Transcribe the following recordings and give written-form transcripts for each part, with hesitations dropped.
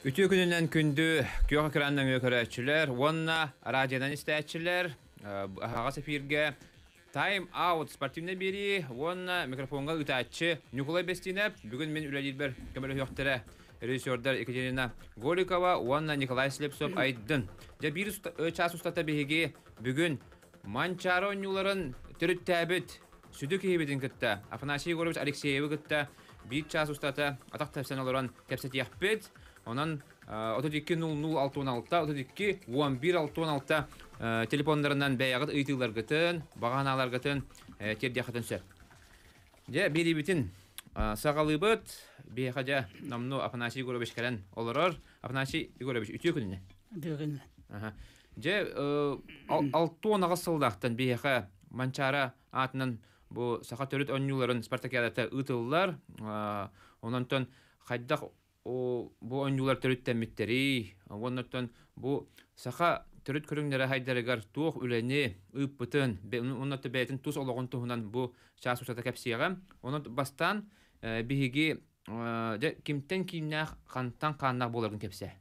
Үтүө күнүнэн күндү күөх экран нөҥүө көрөөччүлэр уонна радионан истээччилэр аһаҕас эфиргэ Time Out спортивнай биэрии уонна микрофоҥҥа ыытааччы Ньукулай Бэстиинэп бүгүн мин үлэлиирбэр көмөлөһүөхтэрэ режиссердар Екатерина Голикова уонна Николай Слепцов Айдын. Дьэ биир чаас устата биһиги бүгүн Манчаары оонньууларын төрүттээбит сүдү киһибитин кытта Афанасий Егорович Алексеевы кытта биир чаас устата атах тэпсэн олорон кэпсэтиэхпит. Онон 32 00 66 32 11 66 телефоннарынан бэйэҕит ыйытыыларгытын, баҕа санааларгытын тиэрдиэххитин сөп. Дьэ, биэриибитин саҕалыыбыт. Биһиэхэ дьэ номнуо Афанасий Егорович кэлэн олорор. Афанасий Егорович, үтүө күнүнэн. Үтүө күнүнэн. Дьэ, 68 сыллаахтан биһиэхэ Манчаара аатынан бу саха төрүт оонньууларын спартакиадата ыытыллар. Ононтон хайдах бу оонньуулар төрүттэммиттэрий? Уоннаттан бу саха төрүт көрүҥнэрэ хайдарыгар туох үлэни ыыппытын, уонна бэйэтин тус олоҕун туһунан бу чаас устата кэпсиэҕим. Онон бастаан биһиги дьэ кимтэн кииннээх, хантан хааннаах буоларын кэпсээ.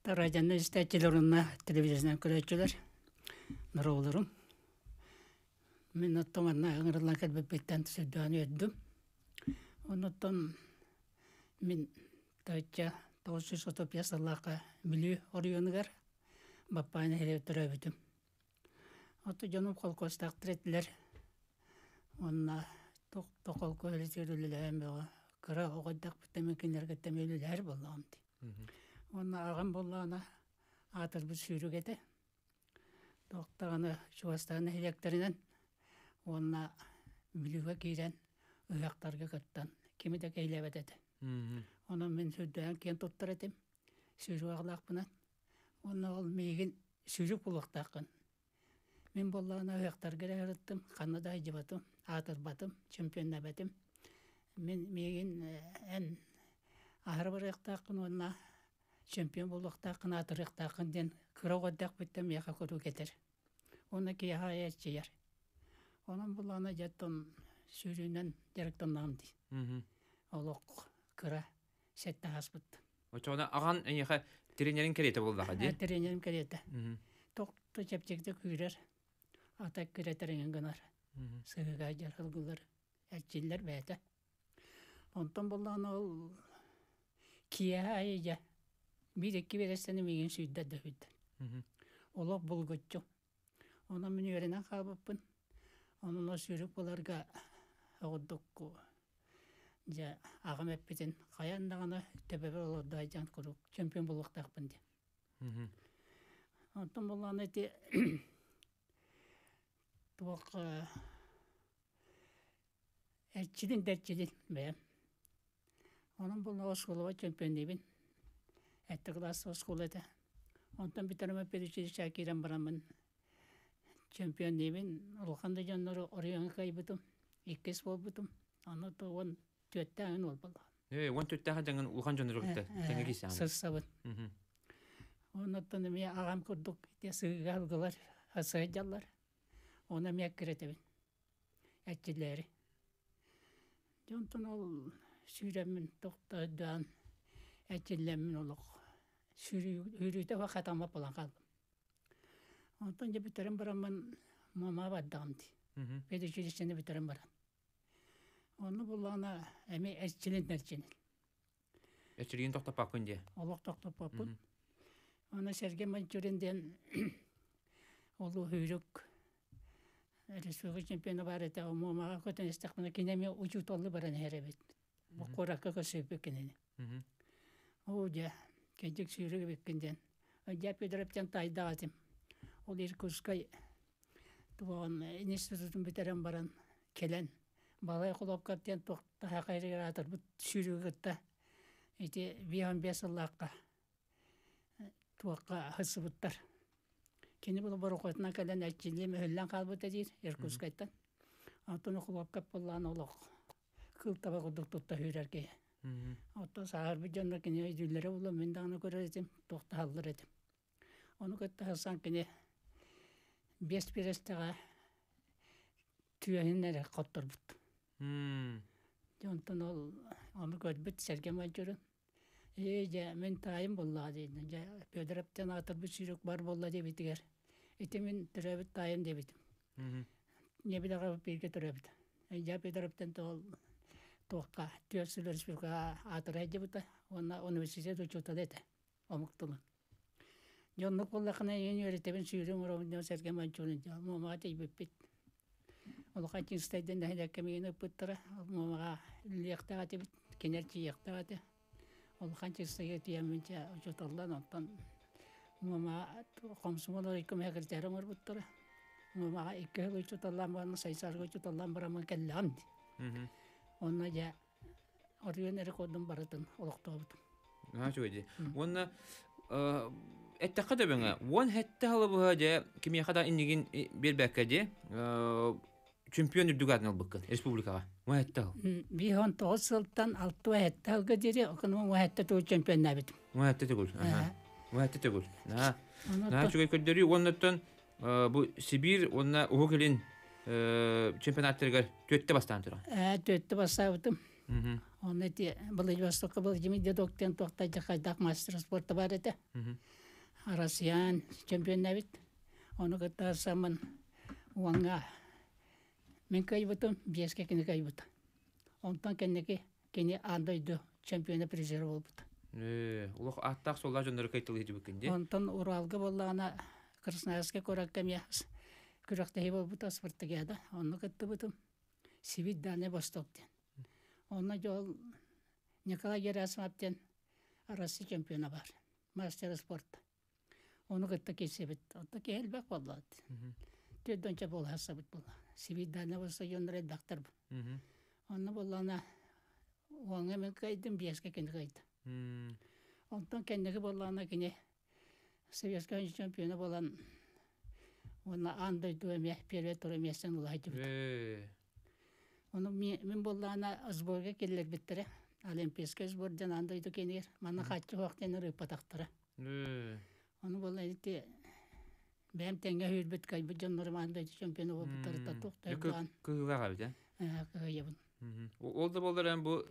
Тарадьанна истээччилэр уонна телевизорынан көрөөччүлэр норуоларым. Мин оттон манна ыҥырыллан кэлбиппиттэн сүрдээн үөрдүм. Оннуттан мин тыһыынча 935 сыллаахха Бүлүү оройуонугар Баппаай нэһилиэгэр төрөөбүтүм. Ото дьонум холкуостаахтар этилэр. Уонна туох да холкуос үлэтигэр үлэлэһэн бөҕө. Кыра оҕо эрдэхпиттэн мин кинилэргэ кытта эмиэ үлэлэһэр буоллаҕым дии. Уонна аҕам буоллаҕына аатырбыт сүүрүк этэ. Туох даҕаны чугастаах нэһилиэктэринэн уонна Бүлүүгэ киирэн ыһыахтарга кыттан кими да кэйлээбэт этэ. Онон мин сүрдээҕин киэн туттар этим сүүрүк аҕалаахпынан. Уонна ол миигин сүүрүк буолуохтааххын. Мин буоллаҕына ыһыахтарга эрэ сырыттым, ханна да сылдьыбатым, аатырбатым, чемпионнаабатым. Мин миигин эн аһара барыахтааххын уонна чемпион буолуохтааххын, аатырыахтааххын диэн кыра оҕо эрдэхпиттэн миэхэ куруук этэр. Уонна киэһэ аайы эрчийэр. Онон буллаҕына дьэ оттон сүүрүүнэн дьарыктаннаҕым дии. Олох кыра сэттэ ааспыт. Оччоҕуна аҕан эйиэхэ тренерин кэриэтэ буоллаҕа дии? Тренерим кэриэтэ. Тохто чэпчэкитик күүрэр, ата эккирэтэр эҥин гынар. Сыһыыга дьарылгылар, эрчиллэр бэйэтэ. Онтон буоллаҕына ол киэһэ аайы дьэ биир-икки биэрэстэни миигин сүүрдэр да сүүрдэр. Олох булгуччу. Онон мин үөрэнэн хаалбыппын. Онон ол сүүрүк буоларга оҕурдук дьэ аҕам эппитин хайаан даҕаны төбөбөр олордо сылдьан куруук чемпион буолуохтаахпын диэн. Онтон буоллаҕына ити туох эрчилин да эрчилин бэйэм. Онон буоллаҕа оскуолаҕа чемпионныыбын. Сэттэ кылаас оскуола этэ. Онтон бүтэрэммин педучилищеҕа киирэн бараммын чемпионныыбын. Улахан да дьоннору оройуоҥҥа кыайбытым, иккис буолбутум. Аны то 14-тээх эҥин уол буоллаҕым. Ээ, 14-тээх дьаҥын улахан дьоннору кытта тэҥҥэ киирсэҕин. Сырсабын. Оннуттан эмиэ аҕам курдук ити сыһыыга ылгылар, сылдьаллар. Ону эмиэ эккирэтэбин. Эрчиллээри. Дьэ онтон ол сүүрэммин тохтоойдоон эрчиллэммин олох сүүрүүтэ хатаммат буолан хааллым. Онтон дьэ бүтэрэн бараммын муомаҕа бардаҕым дии. Педучилищены бүтэрэн баран. Онно буоллаҕына эмиэ эрчилин-эрчилин. Эрчилигин тохтоппоккун дии. Олох тохтоппоппун. Аны Сергей Манчурин диэн улуу сүүрүк республика чемпиона баар этэ. Муомаҕа көтөн истэхпинэ кини эмиэ учууталлыы баран иһэр эбит. Бу куоракка көрсүбүппүт кинини. Оо дьэ, кырдьык сүүрүк эбиккин диэн. Дьэ Петровтан таайдаах этим. Ол Иркутскай туоҕун институтун бүтэрэн баран кэлэн Балай Холопков диэн туох таһаахайрыгар аатырбыт сүүрүгү кытта ити 55 сыллаахха туохха сылдьыбыттар. Кини бу борохуотунан кэлэн эрчиллиим өһүллэн хаалбыта диир Иркутскайтан. Онтон Холопков буоллаҕына олох кыыл таба курдук тутта сүүрэр киһи. Оттон сааһырбыт дьоннор кини өйдүүллэрэ буолуо, мин даҕаны көрөр этим, туохтаһаллар этим. Ону кытта сылсан кини биэс биэрэстэҕэ түөһүн эрэ хотторбут. Дьэ Онтон ол ону көрбүт сэргэм дьөрүн ээ дьэ мин таайым буоллаҕа диэн дьэ Федоровтан аатырбыт сүүрүк бар буолла диэбитигэр ити мин төрөөбүт таайым диэбитим. Ийэбит аҕабыт бииргэ төрөөбүт. Дьэ Федоровтан ол туохха түөрт сыл республикаҕа аатыра сылдьыбыта уонна университет учуутала этэ омук тылын. Дьэ оннук буоллаххына эйигин үөрэтэбин сүүрүҥ оробун диэн сэргэм ончугун Муомаҕа тиийбиппит. Улахан Чыыстайдан нэһилиэккэ миигин ыппыттара. Муомаҕа үлэлиэхтээх этибит, кини эрчийиэхтээх этэ. Улахан Чыыстайга тиийэммин дьэ учууталлан онтон Муомаҕа комсомол райком секретарь оҥорбуттара. Муомаҕа икки сыл учууталлаан баран Сайсаарга учууталлаан бараммын кэллэҕим дии. Онно дьэ Оройуон рекордун барытын олохтообутум. Наһаа үчүгэй дии. Уонна эттэххэ дөбөҥө, 17 сылы дьэ кимиэхэ да иннигин биэрбэккэ дии чемпион үрдүк аатын ылбыккын республикаҕа. 17 сыл. 59 сылтан 67 сылга диэри оконум 17 төгүл чемпионнаабытым. 17 төгүл. 17 төгүл. Наһаа үчүгэй көрдөрүү. Уоннаттан бу Сибиир уонна Уһук Илин чемпионаттарыгар түөттэ бастаан туран. Түөттэ бастаабытым. Онно ити Владивостокка Владимир Дедок диэн туохтай хайдах мастер спорта бар этэ. Россиян чемпионнабит. Ону кытта самын уонга мин кыайбытым, биэскэ кини кыайбыта. Онтон кэнники кини аан дойду чемпиона призер буолбута. Улах ааттаах суоллаах дьоннору кыайталыы сылдьыбыккын дии. Онтон Уралга буоллаҕына Красноярскай куоракка эмиэ күрэхтэһии буолбута спартакиада. Онно кыттыбытым. Сибирь Дальний Восток диэн. Онно дьол Николай Герасимов диэн Россия чемпиона бар. Мастер спорта. Ону кытта киирсибит. Онто киһи элбэх буолла. Төрдөнчө буола сылдьыбыт буолла. Сибирь Дальний Восток дьонноро элбэхтэр. Онно буоллаҕына уоҥҥа мин кыайдым, биэскэ кини кыайда. Онтон кэнники буоллаҕына кини Советскай чемпиона буолан уонна аан дойду эмиэ первый второй миэстэни ыла сылдьыбыта. Ону мин буоллаҕына сборга киллэрбиттэрэ. Олимпийскай сбор диэн аан дойду киинигэр. Манна хааччы суох диэн ырыыппатахтара. Ону буолла ити бэйэм тэҥҥэ сүүрбүт кыайбыт дьоннорум аан дойду чемпиона буолбуттарыттан туох да туохтаан Кыһыылаах эбит ээ? Кыһыйабын. Ол да буоллар эн бу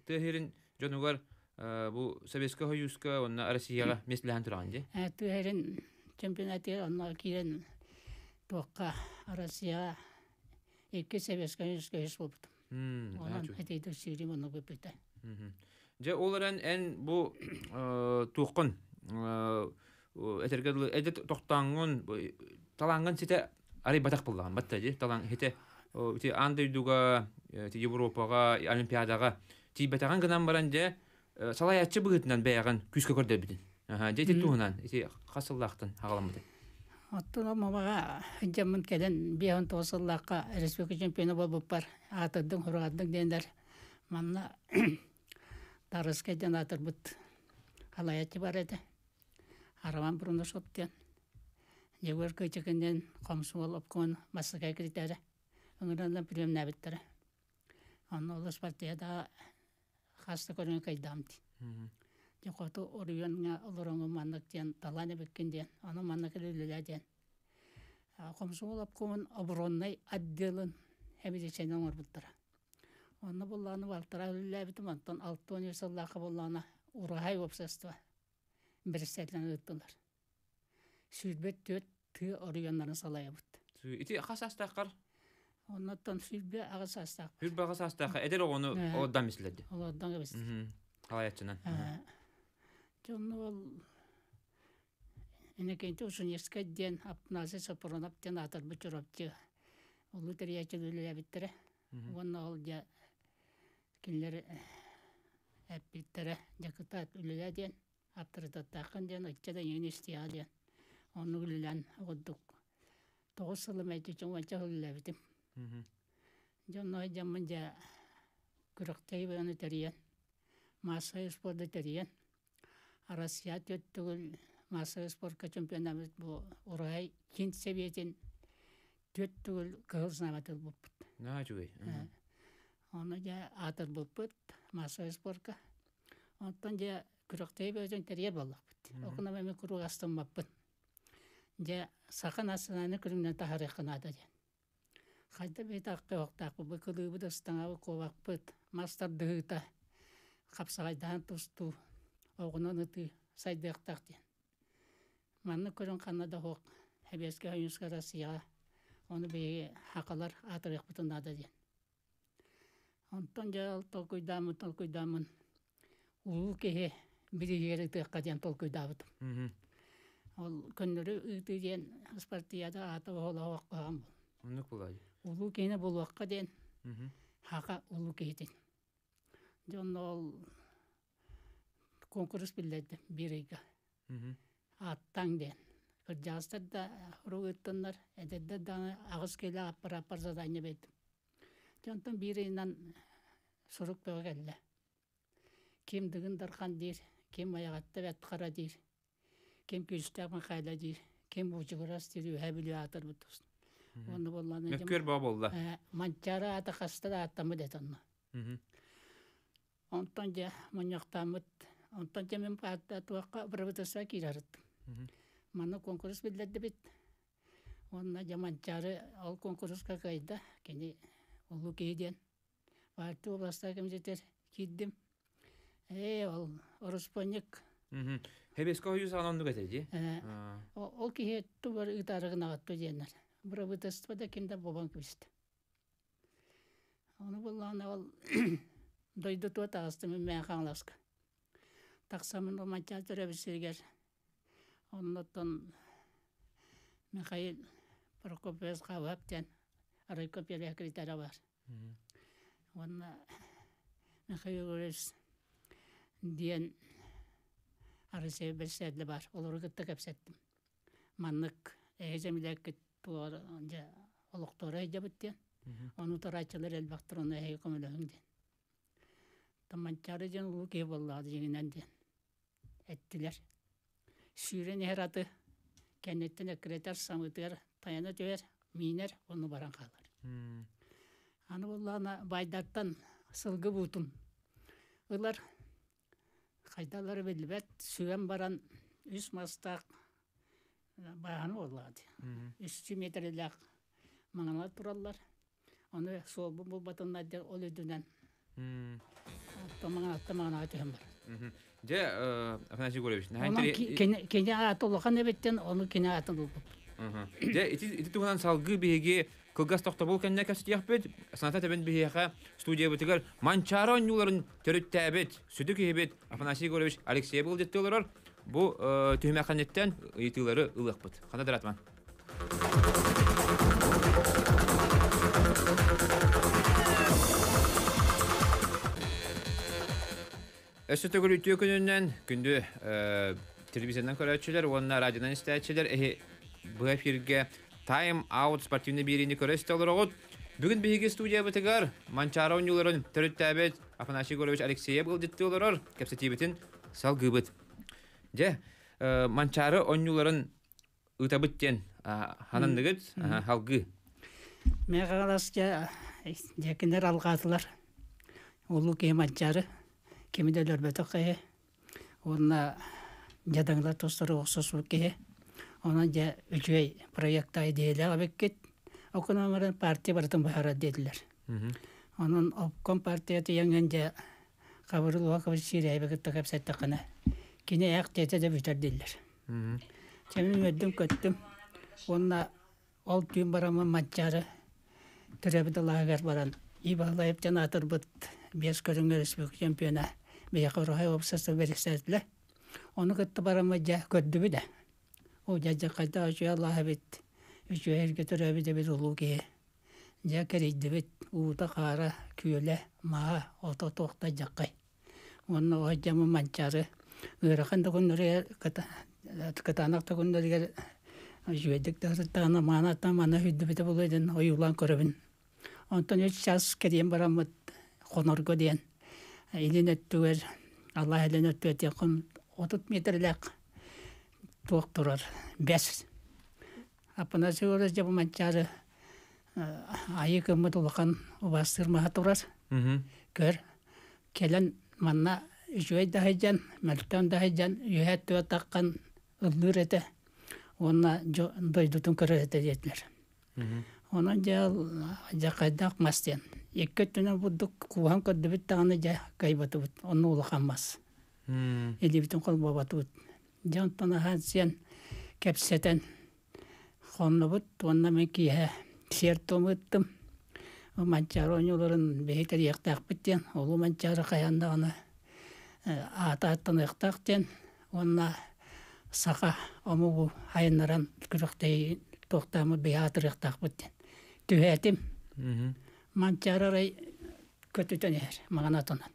тыа сирин дьонугар бу Советскай Союзка уонна Россияҕа миэстэлэһэн тураҕын дии? Тыа сирин чемпионатыгар онно киирэн туохха Россияҕа икки Советскай Союзка үһүс буолбутум. Онон этиитэ сүүрүүм онно бүппүтэ. Дьэ ол эрэн эн бу туоххун этэргэ дылы эдэ тохтооҥҥун талааҥҥын ситэ арыйбатах буоллаҕын батта дии талаан хите ити аан дойдуга ити Европаҕа Олимпиадаҕа тиийбэтэҕин гынан баран дьэ салайааччы быһыытынан бэйэҕин күүскэ көрдөрбүтүн дьэ ити туһунан ити хас сыллаахтан аҕаламмытай Оттон мамаҕа дьоммун кэлэн 59 сыллаахха республика чемпиона буолбуппар аатырдыҥ хураардыҥ диэннэр манна Тарыскай диэн аатырбыт халайааччы бар этэ. Роман Брунашов диэн Егор Кычыкин диэн комсомол обкомун бастакы секретарэ ыҥыранан приемнаабыттара. Онно олус партияда хас да көрүҥү кыайдаҕым дии. Дьэ хоту оройуоҥҥа олороҥҥун маннык диэн талаан эбиккин диэн, ону маннык эрэ үлэлээ диэн. Комсомол обкомун обороннай отделын эбидичэни оҥорбуттара. Онно буоллаҕына балтараа үлэлээбитим, онтон 63 сыллаахха буоллаҕына Ураһай уопсастыба бэрэссэдээтэлинэн ыыттылар. 24 тыа оройуоннарын салайабыт. Ити хас саастааххар? Оннуттан 28 саастаах. 28 саастаахха эдэр оҕону олордон мислэрди. Олордон кэбистилэр. Салайааччынан. Дьэ онно ол Иннокентий Ушиневскай диэн Апназий Сопронов диэн аатырбыт Чурапчы улуу тэрийээччи үлэлээбиттэрэ. Уонна ол дьэ кинилэр эппиттэрэ дьокутаат үлэлээ диэн аптарытыаттааххын диэн ыччат эйигин истиэҕэ диэн оннук үлэлээн курдук 9 сылы мэлдьи уонча сыл үлэлээбитим. Дьэ онно сылдьаммын дьэ күрэхтэһии бөҕөнү тэрийэн, маассабай спорду тэрийэн, Россия түөрт төгүл маассабай спортка чемпионабыт бу Урай киин сэбиэтин түөрт төгүл кыһыл знамя ылбыппыт. Наһаа үчүгэй. Ону дьэ аатырбыппыт маассабай спортка. Онтон дьэ күрэхтэһии бөҕөтүн тэрийэр буоллахпыт. Окуна эмэ куруук астыммаппын. Дьэ саха национальнай көрүҥүнэн таһаарыахха наада диэн. Хайда бэйтэххэ уохтаахпыт, бу кылыыбыт, ыстаҥабыт, куобахпыт, мас тардыһыыта, хапсаҕайдаһан тустуу, оҕунан ытыы сайдыахтаах диэн. Маннык көрөн ханна да суох Сэбиэскэй Союзка Россияҕа ону биһиги сахалар аатырыахпытын наада диэн. Онтон дьэ ол толкуйдааммын толкуйдааммын улуу киһи бирииһигэр ытыахха диэн толкуйдаабытым. Ол көннөрү ыытыы диэн ыспартыйада аата оһолоох куһаҕан буол. Оннук буолаайы. Улуу киһини булуохха диэн саха улуу киһитин. Дьэ онно ол куонкурус биллэрдим биир ыйга. Ааттаҥ диэн. Кырдьаҕастар да сурук ыыттыннар, эдэрдэр даҕаны аҕыс киилэ аппарааппар задание биэрдим. Дьэ онтон биир ыйынан сурук бөҕө кэллэ. Ким Дыгын Дархан диир, ким Майаҕатта Бэрт Хара диир, ким Күүстээх Михайло диир, ким Бучугурас диир Үөһээ Бүлүү аатырбыт Уонна буоллаҕына Мөккүөр бөҕө буолла. Манчаары аата хаста да ааттаммыт этэ онно. Онтон дьэ мунньахтааммыт, онтон дьэ мин туохха правительство киирэрит. Манна куонкурус биллэрдибит. Уонна дьэ Манчаары ол куонкуруска кыайда. Кини улуу киһи диэн партия областаах комитетигэр киирдим. Ээ, ол ороспуонньук. Хэбэскэ хойуу саҕана оннук этэ дии. Ол киһи тугар ыытаары гынаҕатты диэннэр. Правительство да ким да бобон кэбистэ. Ону буллаҕына ол дойдутугар таҕыстым Мэҥэ Хаҥаласка. Тахсаммын Романчаал төрөөбүт сиригэр оннуттан Михаил Прокопьевич Хабыһап диэн райком первый секретаря баар. Уонна Михаил Егорович диэн Россия бэрэссэдээтэлэ баар. Олору кытта кэпсэттим. Маннык эһи земляккыт туора дьэ олохторо сылдьабыт диэн. Ону утарааччылар элбэхтэр, ону эһиги көмөлөһүҥ диэн. Таманчаары диэн улуу киһи буоллаҕа дьиҥинэн диэн эттилэр. Сүүрэн иһэр аты кэнниттэн эккирэтэр, самыытыгар тайана түһэр, миинэр, онно баран хаалар. Аны буоллаҕына баайдартан сылгы буутун ылар, хайдаллара биллибэт, сүгэн баран үс мастаах бааһына буоллаҕа дии. Үс миэтэрэлээх маҥаналар тураллар. Ону суолбун булбатыннар диэн ол үрдүнэн маҥанаттан маҥанаҕа түһэн барар. Дьэ, Афанасий Егорович, кини аата улахан эбиттэн, ону кини аатын ылбыппыт. Дьэ, ити туһунан салгыы биһиги кылгас тохтобул кэннэ кэпсэтиэхпит. Саната тэбэн биһиэхэ студиябытыгар Манчаары оонньууларын төрүттээбит сүдү киһибит Афанасий Егорович Алексеев ыалдьыттыы олорор. Бу түһүмэххиниттэн ыйытыылары ылыахпыт. Хана Дратман. Өссө төгүл үтүө күнүнэн күндү телевизорынан көрөөччүлэр уонна радионан истээччилэр эһи бу эфиргэ Time Out спортивный биэриини көрө истэ олороҕут. Бүгүн биһиги студиябытыгар Манчаары оонньууларын төрүттээбит Афанасий Егорович Алексеев ыалдьыттыы олорор. Кэпсэтиибитин салгыыбыт. Дьэ, Манчаары оонньууларын ыытабыт диэн хананныгыт халгыы. Мэҥэ Хаҥалас дьэ дьэ кинилэр алҕаатылар. Улуу киһи Манчаары кими да өлөрбөтөх киһи уонна дьадаҥылар тустары охсуспут киһи. Онон дьэ үчүгэй проекта идиэйэлээх эбиккит. Ол гынан баран партия барытын быһаарар диэтилэр. Онон обком партия тиийэҥҥин дьэ Хабырыл Уһакович Сиирээйби кытта кэпсэттэххинэ кини ээх диэтэ да бүтэр дииллэр. Чэ мин үөрдүм-көттүм уонна ол түүн бараммын Манчаары төрөөбүт алааһыгар баран И Баһылайап диэн аатырбыт биэс көрүҥҥэ республика чемпиона биһиэхэ Ураһай уопсастыба бэрэссэдээтэлэ. Ону кытта бараммыт дьэ көрдүбүт ээ. Оо дьэ дьэ хайдах үчүгэй алаас эбит, үчүгэй сиргэ төрөөбүт эбит улуу киһи. Дьэ кэрийдибит, уута-хаара, күөлэ, маһа, ото туох да алдьархай. Уонна ол дьаммын Манчаары ыарахан да күннэригэр кытаанах да күннэригэр үчүгэйдик да сыттаҕына маанаттан мана сүүрдүбүтэ буолуо диэн ойуулаан көрөбүн. Онтон үс чаас кэрийэн бараммыт хонорго диэн илин өттүгэр Аллах илин өттүгэр диэн 30 метрлээх туох турар бэс. Аппанасий Егорович дьэ бу Манчаары айыы гыммыт улахан убаастыыр маһа турар. Көр, кэлэн манна үчүгэй да сылдьан, мөлтөөн да сылдьан үөһэ өттүгэр таххан ыллыыр этэ уонна дойдутун көрөр этэ диэтилэр. Онон дьэ дьэ хайдах мас диэн. Икки өттүнэн бурдук кууһан көрдүбүт даҕаны дьэ кыайбатыбыт. Онно улахан мас. Илиибитин холбообатыбыт. Дьэ онтон аһаан сиэн кэпсэтэн хоннубут уонна мин киэһэ сиэр-туом ыыттым. Манчаары оонньууларын биһи тэрийиэхтээхпит диэн, улуу Манчаары хайаан даҕаны аата ааттаныахтаах диэн уонна саха омугу айаннаран күрэхтэһии туохтааммыт биһи аатырыахтаахпыт диэн түһээтим. Манчаары арай көтүтэн иһэр маҥан атынан.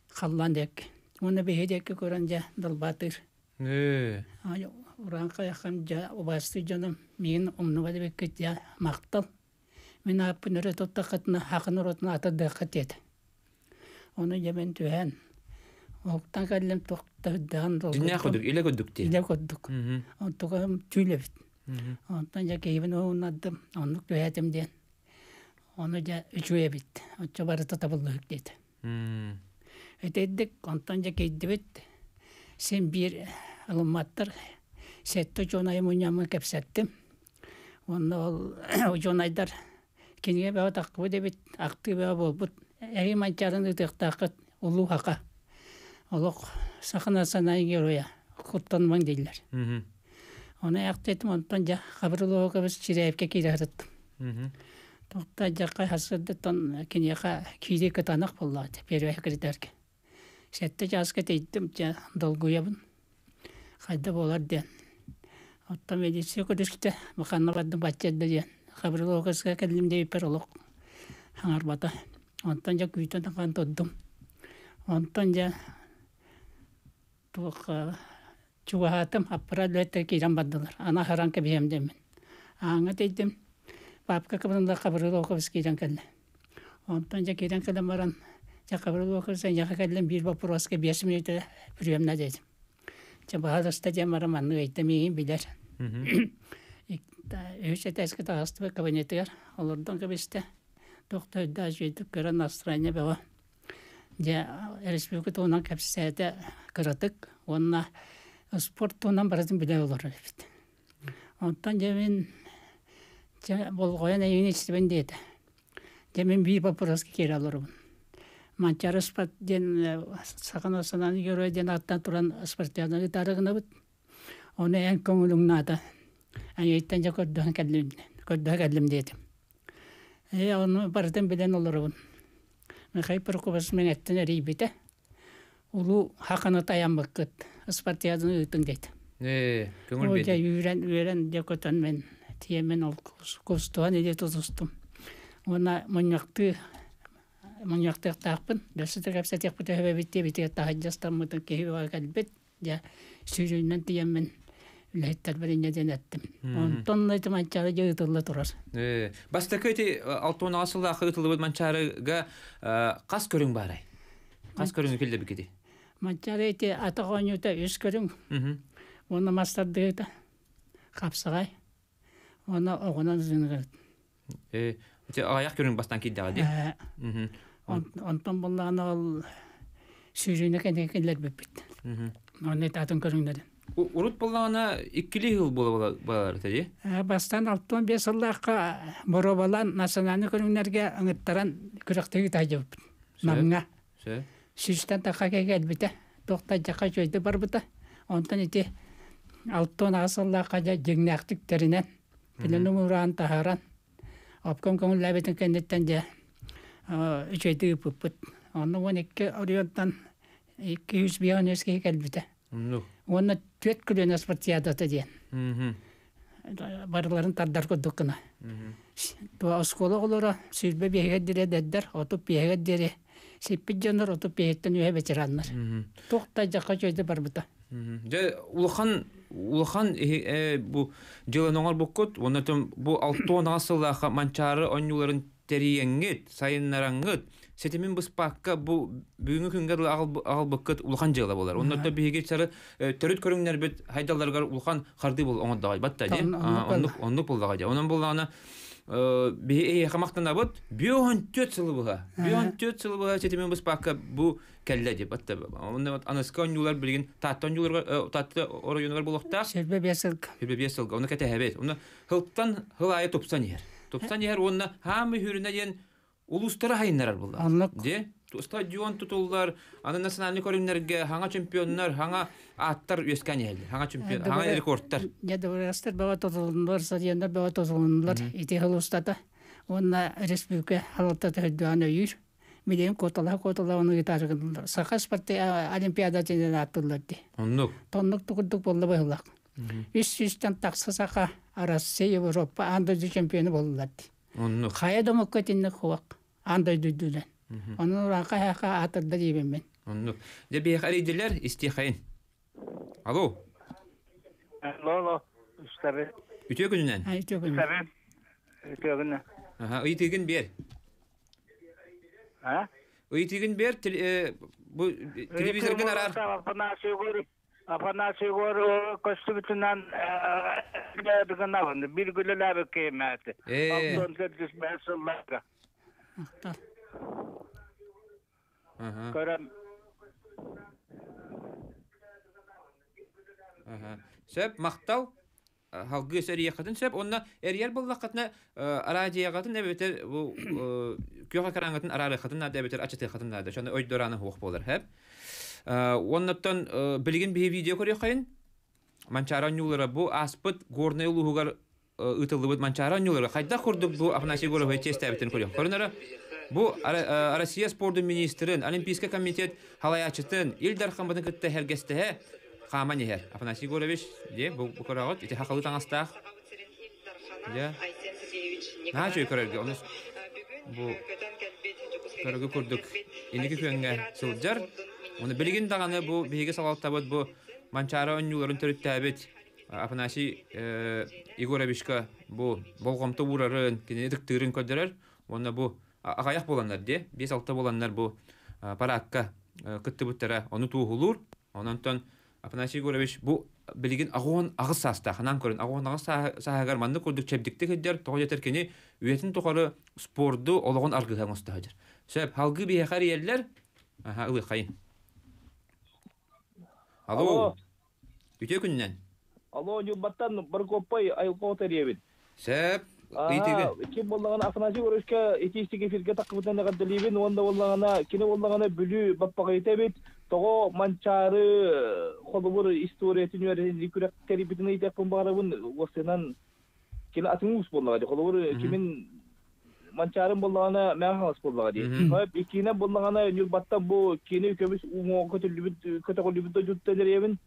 Халлаан диэки. Уонна биһи диэки көрөн дьэ далбаатыыр. Урааҥхайаххын дьэ убаастыы дьонум миигин умнубат эбиккит дьэ махтал. Мин ааппын өрө туттаххытына хахын норуотун атырдыаххыт диэтэ. Ону дьэ мин түһээн уһуктан кэллим туох да үрдэҕин Дьиҥнээх курдук, илэ курдук дии. Илэ курдук. Онтукам түүл эбит. Онтон дьэ киһибин уһуннардым, оннук түһээтим диэн. Ону дьэ үчүгэй эбит. Оччо барыта табыллыһык диэтэ. Итирдик онтон дьэ киирдибит. Син биир ылымматтар. Сэттэ учуонайы мунньаммын кэпсэттим. Уонна ол учуонайдар кинигэ бөҕө таххыбыт эбит, ахтыы бөҕө буолбут. Эһиги Манчаарын ыытыахтааххыт, улуу саха. Олох саха национальнай героя. Куттанымаҥ дииллэр. Ону ахтыытым онтон дьэ Хабырыловкабыс Чирээпкэ киирэ сырыттым. Тоқта дьахха сарсыардаттан киниэхэ киирии кытаанах буоллаҕа первый секретарьга. Сэттэ чааска тиийдим, дьэ долгуйабын. Хайда буолар диэн. Оттон милиция көрүстэ, ханна бардым бачча эрдэ диэн. Хабырыловкаска кэллим диэбиппэр олох хаҥарбата. Онтон дьэ күүтэн ахан турдум. Онтон дьэ туох Чугаһаатым, аппара үлэһиттэр киирэн бардылар. Аны аһаран кэбиһиэм диэммин. Ааҥҥа тиийдим, папка кыбырылла Хабырыыл Оокобус киирэн кэллэ. Онтон дьэ киирэн кэлэн баран, дьэ Хабырыыл Оокобус эйиэхэ кэллим биир боппуруоска 5 мүнүүтэ приемна диэтим. Дьэ баһаалыста диэн баран маннык ыйда миигин билэр. Үһүс этээскэ таҕыстыбыт кабинетыгар олордон кэбистэ. Туох да өйдөөх үчүгэйдик көрөн настроение бөҕө. Дьэ, республика туһунан кэпсээтэ кыратык уонна спорт туһунан барытын билэ олорор эбит. Онтон дьэ мин дьэ болҕойон эйигин истибин диэтэ. Дьэ мин биир боппуруоска киирэ олоробун. Манчаары спорт диэн саха национальный герой диэн ааттаан туран спортивнай ыытаары гынабыт. Ону эн көҥүлүҥ наада. Эйиэттэн дьэ көрдөһөн кэллим, көрдөһө кэллим диэтим. Ээ, ону барытын билэн олоробун. Михаил Прокопьевич Мэҥэттэн эрийбитэ. Улуу хаханы тайаммыккыт, спартиаданы ыытыҥ диэтэ. Ээ, көҥүл Дьэ үүрэн, үөрэн дьэ көтөн мин тиэмин ол кустуһан илии тутустум. Уонна мунньахтыы мунньахтыахтаахпын. Өссө да кэпсэтиэхпит өһөбөбүт диэбитигэр таһырдьа ыстаммытын киһи бөҕө кэлбит. Дьэ, сүүрүүнэн тиийэммин үлэһиттэрбэр инньэ диэн эттим. Онтон ити Манчаары дьэ ыытылла турар. Бастакы ити 60 сыллаахха ыытыллыбыт Манчаарыга хас көрүҥ баарай? Хас көрүҥү киллэрбиккитий? Манчаары ити атах оонньуута үс көрүҥ. Уонна мас тардыһыыта, хапсаҕай уонна оҕунан ытыыныгар. Ити аҕыйах көрүҥ бастаан киирдэҕэ дии. Онтон буллаҕына ол сүүрүүнү кэнники киллэрбиппит. Онно атын көрүҥнэрин. Урут буллаҕына иккилии сыл буола буолар этэ дии. Бастаан 65 сыллаахха боруобалаан национальнай көрүҥнэргэ ыҥыттаран күрэхтэһии таһдьыбыппыт. Намҥа. Сүүстэн тахха кэлбитэ. Туох да дьаха үчүгэйдик барбыта. Онтон ити 68 сыллаахха дьэ дьиҥнээхтик тэринэн Пленум уураан таһааран, обком көҥүллээбитин кэнниттэн дьэ үчүгэйдик ыыппыппыт. Онно 12 оройуонтан 253 киһи кэлбитэ. Уонна түөрт көлүөнэ спартакиадата диэн. Барыларын тардар курдук гына. Оскуола оҕолоро 25-гэр диэри эдэрдэр, 35-гэр диэри сиппит дьоннор 35-тэн үөһэ ветераннар. Туох да дьахха үчүгэйдик барбыта. Дьэ улахан улахан бу дьыаланы оҥорбуккут уонна бу 68 сыллаахха Манчаары оонньууларын тэрийэҥҥит, сайыннараҥҥыт, ситимин быспакка бу бүгүҥҥү күҥҥэ дылы аҕалбыккыт улахан дьыала буолар. Онно биһиги сары төрүт көрүҥнэрбит хайдалларыгар улахан хардыы бол оҥордоҕой батта дии. Оннук оннук буоллаҕа дии. Онон буоллаҕына биһи эһиэхэ махтанабыт. 54 сылы быһа. 54 сылы быһа ситимин быспакка бу кэллэ дип атта онно аныска оонньуулар билигин Таатта оонньууларга Таатта оройуонугар буолуохтаах 25 сылга 25 сылга оны кэтэһэбит оны хылтан хыл аайы тупсан иһэр. Тупсан иһэр уонна хаамы хүрүнэ диэн улуустары хайыннарар булла. Оннук. Де стадион тутуллар, аны национальный көрүҥнэргэ хаҥа чемпионнар, хаҥа ааттар үөскээн иһэллэр. Хаҥа чемпион, хаҥа рекордтар. Дьэ, дыбарыастар бөҕө тутулуннулар, стадионнар бөҕө тутулуннулар ити сыл устата. Уонна республика халалтата өйдөөн өйүүр. Билигин куоталаһа-куоталаһа ону ыытаары гыналлар. Саха спорт олимпиада диэн ааттыыллар дии. Оннук. Тоннук курдук буолла быһыылаах. Үс сүүстэн тахса саха Россия, Европа аан дойду чемпиона буоллулар дии. Оннук. Хайа да омукка итинник хуох аан дойду үрдүнэн. Онон урааҥхай хаха аатырда диибин мин. Оннук. Дьэ биһиэхэ эрийдилэр, истиэхэйин. Алло. Алло, алло. Үстэбин. Үтүө күнүнэн. Үтүө күнүнэн. Үстэбин. Үтүө күнүнэн. Аха, ыйытыыгын биэр. А? Ыйытыыгын биэр, бу телевизоргын араар. Афанасий Егорович Афанасий Егорович көстүбүтүнэн гынабын бир күлэлээбит киэмээти. Алтон төрдүс бэс сылларга. Көрөн. Сөп, махтал. Халгыы эрийэххитин сөп. Онно эрийэр буоллаххытына араадьыйаҕытын эбэтэр бу күөх экраҥҥытын араарыаххытын наада эбэтэр ачатыаххытын наада. Ошону ойдорааны суох буолар. Хэп. Оннуттан билигин биһи видео көрүөххэйин. Манчаары оонньуулара бу ааспыт Горнай улууһугар ыытыллыбыт Манчаары оонньуулара хайдах курдук бу Афанасий Егорович чиэстээбитин көрүөх. Көрүнөрө бу Россия спордун министрин, Олимпийский комитет халайааччытын Ил Дархаммытын кытта сэргэстэһэ хааман иһэр. Афанасий Егорович, дьэ, бу көрөҕүт, ити хахалы таҥастаах. Дьэ, наһаа үчүгэй көрөргө, ону бу көрөргө курдук инники күөҥҥэ сылдьар. Ону билигин даҕаны бу биһиги салалтабыт бу Манчаары оонньууларын төрүттээбит Афанасий Егоровичка бу болҕомто уурарын, кинини ытыктыырын көрдөрөр. Уонна бу аҕайах буоланнар дии, 5-6 буоланнар бу параакка кыттыбыттара ону туоһулуур. Онон Афанасий Егорович бу билигин аҕуон аҕыс саастаах, анаан көрөн, аҕуон аҕыс сааһыгар маннык курдук чэбдиктик сылдьар, тоҕо диэтэр кини үйэтин тухары спорду олоҕун аргыһа оҥосто сылдьар. Сөп, халгыы биһиэхэ эрийэллэр. Аха, ылыаххайын. Алло. Үтүө күнүнэн. Алло, Ньурбаттан Баркоппай айылҕа тэрийэбит. Сөп. Ыйытыгы. Ким буоллаҕына Афанасий Егоровичка итиистик эфиргэ таххыбытынан эҕэрдэлиибин уонна буоллаҕына кини буоллаҕына Бүлүү баппаҕайыта эбит. Тоҕо Манчаары холобур историятын үөрэтин күрэх тэрийбитин ыйытыахпын баҕарабын. Уопсайынан кини атын уус буоллаҕа дии. Холобур кимин Манчаарын буоллаҕына Мэҥэ Хаҥалас буоллаҕа дии. Иккиһинэн буоллаҕына Ньурбаттан бу кини көмүс уҥуоҕа көтүллүбүт көтөҕүллүбүт дойдуттан эриэбин.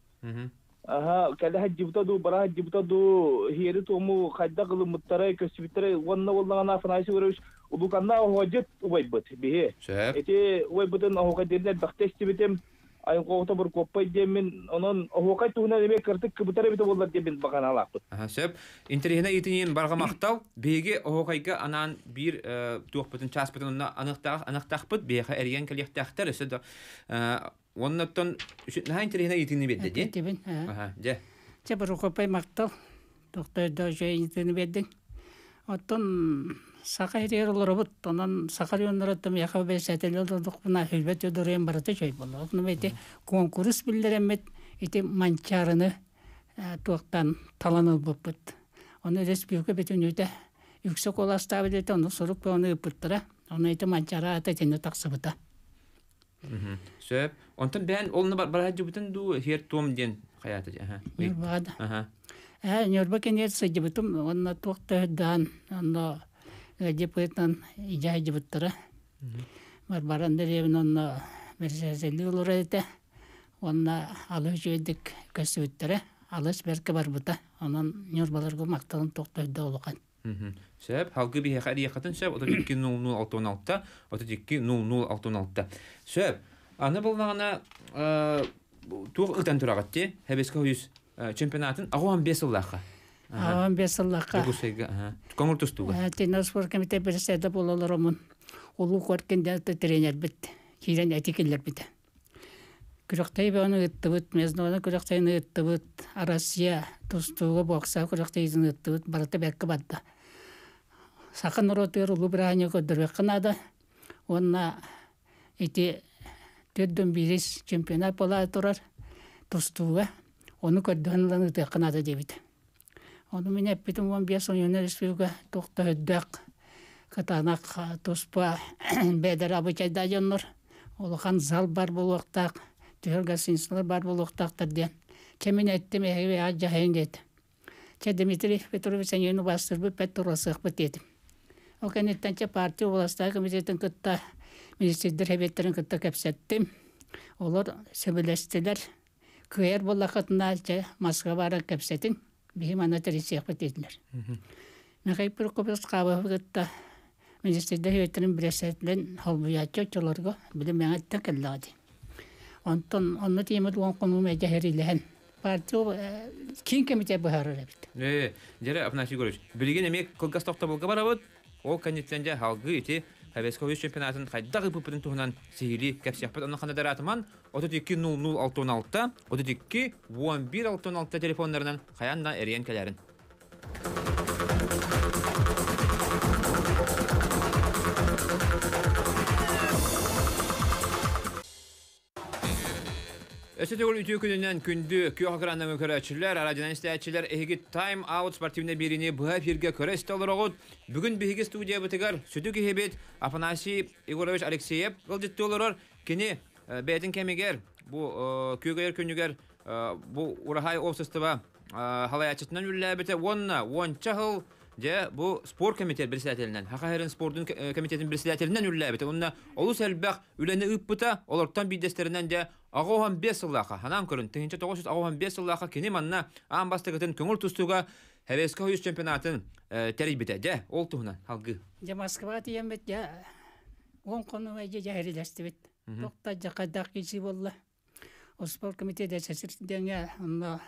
Аха, кэлэ сылдьыбыта дуу, бара сылдьыбыта дуу, иһиэри-туому хайдах ылыммыттарай, көстүбүттэрэй уонна буоллаҕына Афанасий Егорович улууканнаах оһуохайдьыт убайбыт биһи. Сөп. Ити убайбытын оһуохайдыырын элбэхтэ истибитим. Айылҕа Буркуоппай диэммин, онон оһуохай туһунан эмиэ кырдык кыбытар эбитэ буоллар диэммин баҕанаалаахпыт. Аха, сөп. Интэриэһинэй ыйытыйын барҕа махтал. Биһиги оһуохайга анаан биир туохпутун, чааспытын онно аныахтаах, аныахтаахпыт. Биһиэхэ эрийэн кэлиэхтээхтэр. Өссө да Уоннаттан наһаа интэриэһинэй ыйытыыны биэрдэ дии. Этибин. Аха, дьэ. Чэ, Прокопий махтал. Тохтойдоо үчүгэй ыйытыыны биэрдиҥ. Оттон саха сиригэр олоробут. Онон саха районнарыттан миэхэ бэсээтэллэр олордохпуна Хүлбэт Федорович барыта үчүгэй буолла. Ону ити куонкурус биллэрэммит ити Манчаарыны туохтан талан ылбыппыт. Ону республика бүтүннүүтэ үксэ куоластаабыт этэ, ону сурук бөҕөнү ыыппыттара. Ону ити Манчаары аата итиннэ тахсыбыта. Сөп. Онтон бэйэн олну бараһа дьыбытын дуу хиэр туом диэн хайаата Ньурбаҕа да. Ээ, Ньурба кэнниэр сылдьыбытым уонна туох да өйдөөн онно ыалдьыппытынан илдьэ сылдьыбыттара. Барбара Андреевна онно бэрэссэдээтэл олорор этэ. Уонна алыс үчүгэйдик көрсүбүттэрэ. Алыс бэркэ барбыта. Онон Ньурбаларга махталым туох да өйдөөх улахан. Сөп. Халгы биһиэхэ эриэххитин сөп. 32 00 66 32 00 66. Сөп. Аны буллаҕына туох ытан тураҕыт дии? Хэбэскэ хойус чемпионатын 85 сыллаахха. 85 сыллаахха. Дьокуускайга. Көҥүл тустууга. Теннис спорт комитет председателэ буолаларомун Улуу Коркин тренербит киирэн эти киллэрбитэ. Күрэхтэһии бөҕөнү ыыттыбыт, международнай күрэхтэһиини ыыттыбыт, Россия тустууга, боксаҕа күрэхтэһиитин ыыттыбыт, барыта бэркэ барда. Саха норуотугар улуу бырааһынньыгы көрдөрүөххэ наада уонна ити төрдүн биирис чемпионат буолаары турар тустууга, ону көрдөһөн ылан ыытыахха наада диэбит. Ону мин эппитим 15 ойуна республика туох да өйдөөх кытаанах туспа бэдэр абычайда дьоннор улахан зал бар буолуохтаах, түһэр гостиницалар бар буолуохтаахтар диэн. Чэ мин эттим эһиги дьаһайын диэтим. Чэ Дмитрий Петрович эйиэни убаастырбыт бэрт туруорсуохпут диэтим. Ол кэнниттэн чэ партия областаах комитетын кытта министрдэр сэбиэттэрин кытта кэпсэттим. Олор сөбүлэстилэр. Кыайар буоллаххытына чэ Москва баран кэпсэтиҥ, биһи манна тэрийсиэхпит диэтилэр. Михаил Прокопьевич Хабыһы кытта министрдэр сэбиэттэрин председателин холбуйааччы оччолорго били Мэҥэттэн кэллэҕэ дии. Онтон онно тиэмэт уон хонуу эдьэ сэриилэһэн партия киин комитет быһаарар эбит. Ээ, дьэрэ Афанасий Егорович, билигин эмиэ кылгас тохтобулга барабыт. Ол кэнниттэн дьэ салгыы ити Советскай Союз чемпионатын хайдах ыыппыппытын туһунан сиһилии кэпсиэхпит. Онно ханна дараатыман 32 00 66 32 11 66 телефоннарынан хайаан да эрийэн кэлэрин. Өссө төгүл үтүө күнүнэн күндү күөх экраннаҥы көрөөччүлэр, радионан истээччилэр эһиги Time Out спортивнай биэриини быһа эфиргэ көрө истэ олороҕут. Бүгүн биһиги студиябытыгар сүдү киһибит Афанасий Егорович Алексеев ыалдьыттыы олорор. Кини бэйэтин кэмигэр бу күөгэйэр күнүгэр бу Ураһай общество халайааччытынан үлэлээбитэ уонна уонча сыл дьэ бу спорт комитет председателинэн Саха сирин спордун комитетин председателинэн үлэлээбитэ уонна олус элбэх үлэни ыыппыта. Олортон биирдэстэринэн дьэ 85 сыллаахха ханаан көрүн 1985 сыллаахха кини манна аан бастакытын көҥүл тустууга Советскай Союз чемпионатын тэрийбитэ. Дьэ, ол туһунан салгыы. Дьэ Москваҕа тиийэммит дьэ уон хонук дьэ дьэһэрилэстибит. Туох да хайдах киирсии буолла. Спорт комитета диэҥҥэ онно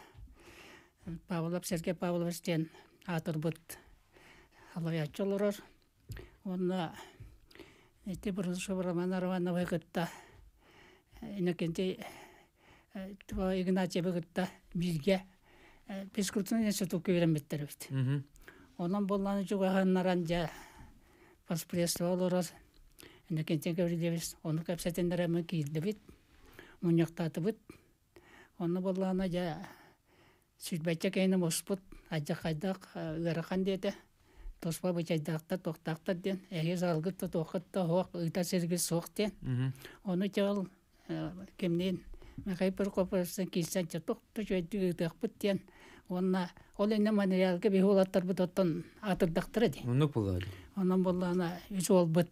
Павлов Сергей Павлович диэн аатырбыт салайааччы олорор. Уонна ити Бурнашев Роман Романовы кытта Иннокентий Игнатьевы кытта бииргэ физкультурный институкка үөрэммиттэр эбит. Онон буоллаҕына чугаһыннаран дьэ поспредство олорор Иннокентий Гаврильевич ону кэпсэтиннэрэммин киирдибит, мунньахтаатыбыт. Онно буоллаҕына дьэ сүүрбэччэ киһини муспут, алдьархайдаах ыарахан диэтэ. Туспа бычайдаахтар, туохтаахтар диэн, эһиги саалгыт да туоххут да суох, ыытар сиргит суох диэн. Ону дьэ ол кимниин Михаил Прокопьевичтан киирсэн дьэ туох да үчүгэйдик ыытыахпыт диэн уонна ол иннинэ Монреалга биһи уолаттарбыт оттон аатырдахтара дии. Оннук буолла дии. Онон буоллаҕына үс уолбут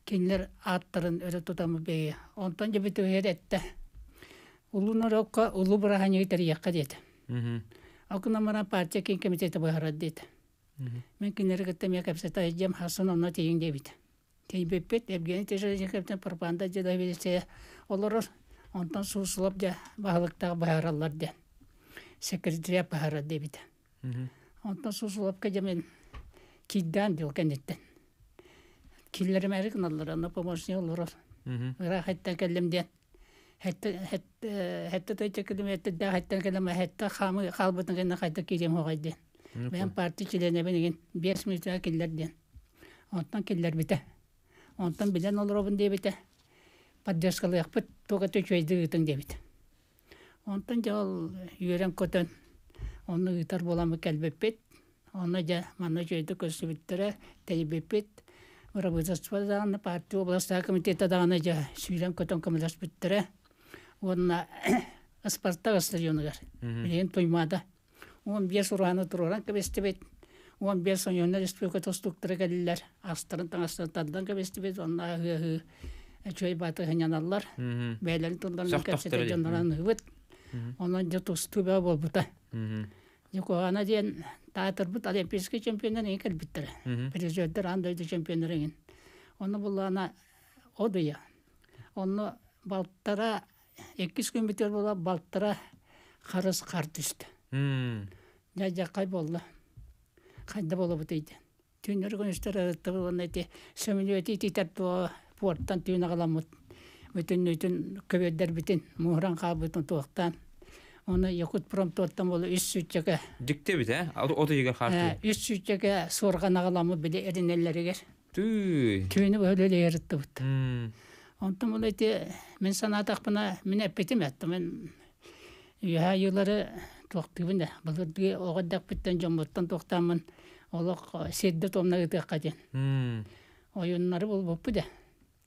кинилэр ааттарын өрө тутаммыт биһиги. Онтон дьэ бүтүһүөр эттэ. Улуу норуокка улуу бырааһынньыгы тэрийиэххэ диэтэ. Ол гынан баран партия киин комитета быһаарар диэтэ. Мин кинилэри кытта эмиэ кэпсэтэ сылдьыам, хассын онно тиийиҥ диэбит. Тиийбиппит, Евгений Тишевичтэн пропаганда дьэ олорор, онтон Суслов дьэ баһылыктаах быһаараллар диэн, секретаря быһаарар диэбитэ. Онтон Сусловка дьэ мин киирдээн дьыл кэнниттэн. Киллэримээри гыналлар, онно помощник олорор. Ыраах эттэн кэллим диэн. Хэтте тойча километрдаах эттэн кэлем хэтте хаамы хаалбытын кэннэ хайда киириэм хоҕой диэн. Бэйэм партия чилиэнэбин игин 5 минутаҕа киллэр диэн. Онтон киллэрбитэ. Онтон билэн олоробун диэбитэ. Поддержкалыахпыт, туох это үчүгэйдик ыытыҥ диэбит. Онтон дьэ ол үөрэн-көтөн онно ыытар буоламмыт кэлбиппит. Онно дьэ манна үчүгэйдик көрсүбүттэрэ, тэрийбиппит. Правительство даҕаны, партия областаах комитета даҕаны дьэ сүүрэн-көтөн көмөлөспүттэрэ. Уонна Спартак стадионугар билигин Туймаада 15 ураһаны туруоран кэбистибит. 15 ойууннар республика тустууктара кэллилэр. Астарын таҥастарын тардан кэбистибит. Онно аһыы-аһыы үчүгэй баатыр сынньаналлар. Бэйэлэрин тылларынан кэпсэтэр дьоннорун аныыбыт. Онон дьэ тустуу бөҕө буолбута. Дьэ куһаҕана диэн таатырбыт олимпийскай чемпионнар эҥин кэлбиттэрэ. Призердэр аан дойду чемпионнара эҥин. Онно буллаҕына от ыйа. Онно балтара Иккис күммүтүгэр буола балтара харыс хар түстэ. Дьэ буолла. Хайда буолабытый диэн. Түүннэри күнүстэр ырыттыбыт уонна ити сөмөлүөтү ититэр туо пуортан түүн аҕаламмыт бүтүннүүтүн көбүөрдэрбитин муһуран хаалбытын туохтаан оны Якутпром туоттан буола үс сүүччэкэ Дьикти эбит ээ от ыйыгар хаартыы. Үс сүүччэкэ суорҕан аҕаламмыт били эринэллэригэр. Тыый. Түүнү быһа үлэлэһэ ырыттыбыт. Онтон ол ити мин санаатахпына мин эппитим этэ мин үөһээ айыылары туохтуубун да былыргы оҕо эрдэхпиттэн дьоммуттан туохтааммын олох сирдэ-туомна ыытыахха диэн. Ойуннары булбуппут да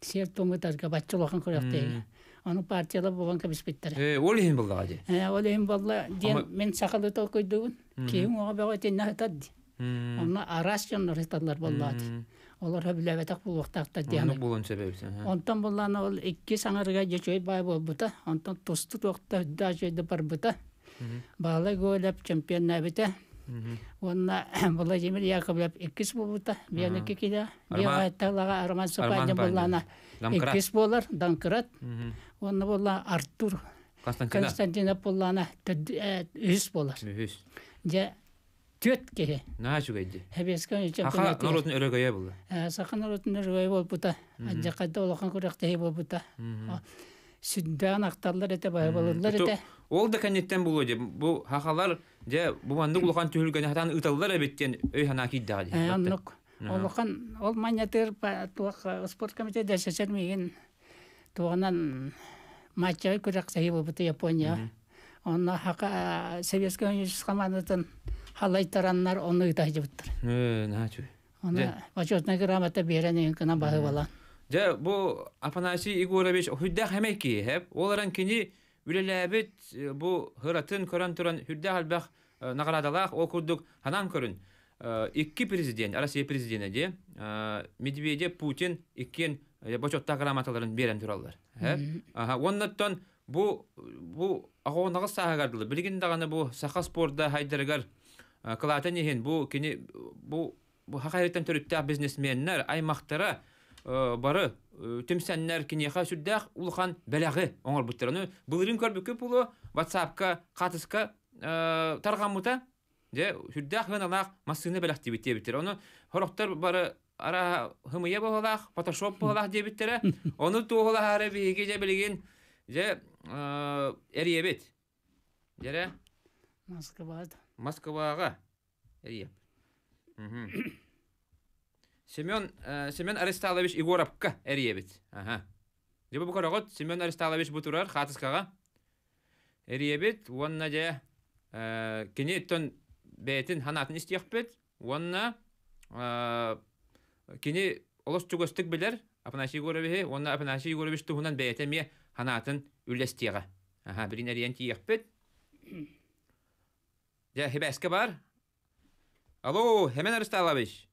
сиэр туом ытарга бачча улахан күрэхтэһиигэ. Ону партиялар булан кэбиспиттэрэ. Э, ол иһин буллаҕа дии. Э, ол иһин буолла диэн мин сахалыы толкуйдуубун. Киһи уҥуоҕа бөҕө итиннэ сытар дии. Онно араас дьоннор сыталлар буоллаҕа дии. Олор сөбүлээбэтэх буолуохтаахтар диэн. Оннук буолуон сөп эбит. Онтон буллаана ол икки саҥарыга дьөчөй баай буолбута. Онтон тусту туохта үрдээх үчүгэйдик барбыта. Баалай Гоголев чемпионнаабыта. Уонна Владимир Яковлев иккис буолбута. Биэники килэ. Биэҕэтталаҕа Роман Сападин буллаана иккис буолар, Данкрат. Уонна буолла Артур Константинов буллаана үһүс буолар. Үһүс. Дьэ түөрт киһи. Наһаа үчүгэй дии. Сэбиэскэй Саха норуотун өрөгөйө буолла. Саха норуотун өрөгөйө буолбута. Адьакайда улахан күрэхтэһии буолбута. Сүрдээн ахталлар этэ, баһыбалыллар этэ. Ол да кэнниттэн буолуо дии. Бу хахалар дьэ бу маннык улахан түһүлгэни хатаан ыыталлар эбит диэн өй-санаа киирдэҕэ дии. Оннук. Улахан ол манньатыыр туох спорт комитета СССР миигин туоҕунан матчевай күрэхтэһии буолбута Япония. Онно хака Советский Союз командатын халайтараннар ону ыыта сылдьыбыттар. Наһаа үчүгэй. Оны почетная грамота биэрэн иһин гынан баһыыбалаан. Дьэ, бу Афанасий Егорович үрдээх эмэй киһи, ол эрэн кини үлэлээбит бу ыратын көрөн туран үрдээх элбэх наҕараадалаах, ол курдук ханаан көрүн икки президент, Россия президенэ дии, Медведев, Путин иккиэн бочуоттаах грамоталарын биэрэн тураллар. Уоннаттан бу бу аҕонаҕыс сааһыгар дылы билигин даҕаны бу саха спорда хайдарыгар кылаатын иһин бу кини бу бу хахайыттан төрүттээх бизнесменнэр аймахтара бары түмсэннэр киниэхэ сүрдээх улахан бэлэҕи оҥорбуттар. Ону былырыын көрбүккүт буолуо WhatsApp-ка хаатыска тарҕаммыта. Дьэ, сүрдээх ыаналаах массыына бэлэхтиибит диэбиттэр. Ону сорохтор бары арааһа хымыйа быһыылаах, фотошоп быһыылаах диэбиттэрэ. Ону туоһулаһаары биһиги дьэ билигин дьэ эрийэбит. Дьэрэ? Москваҕа. Москваҕа эрийэп. Семен Семен Аристалович Егоровка эрийэбит. Аха. Дьэ бу көрөҕүт, Семен Аристалович бу турар хаатыскаҕа. Эрийэбит уонна дьэ кини оттон бэйэтин санаатын истиэхпит уонна кини олус чугастык билэр Афанасий Егоровиһы уонна Афанасий Егорович туһунан бэйэтэ эмиэ санаатын үллэстиэҕэ. Аха, билин эрийэн тиийиэхпит. Дьэ, хибээскэ бар. Алло, Хемен Арысталович.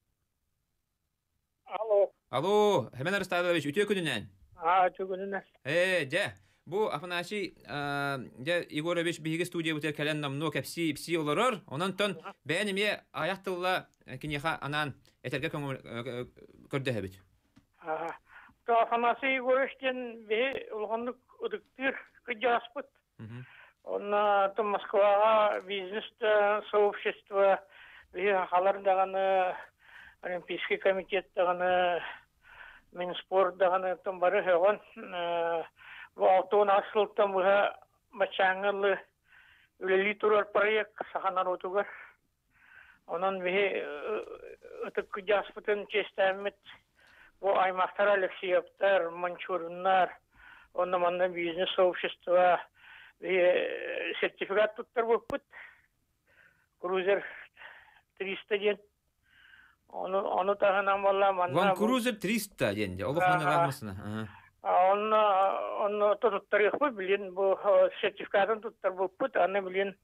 Алло. Алло, Хемен Арысталович, үтүө күнүнэн. Аа, үтүө күнүнэн. Ээ, дьэ, бу Афанасий дьэ, Егорович биһиги студиябытыгар кэлэн номнуо кэпсии ипсии олорор. Онон тон бэйэн эмиэ айах тылла киниэхэ анаан этэргэ көрдөһөбүт. То Афанасий Егорович диэн биһи улаханнык ытыктыыр кырдьаҕаспыт. Онно Москваҕа бизнес сообщество биһи сахалар даҕаны Олимпийский комитет даҕаны Минспорт даҕаны бары сөҕөн бу 68 сылтан быһа баччааҥҥа ылы үлэлии турар проект саха норуотугар. Онон биһи ытык кырдьаҕаспытын чиэстээммит бу аймахтар Алексеевтар, Манчуриннар, онно манна бизнес сообщество биһи сертификат туттарбыппыт. Крузер 300 диэн. Ону, ону таһынан буолла манна... Land Cruiser 300 диэн дьэ, олох маныгаах Онно, онно туттарыахпыт, билин бу сертификатын туттарбыппыт, аны билин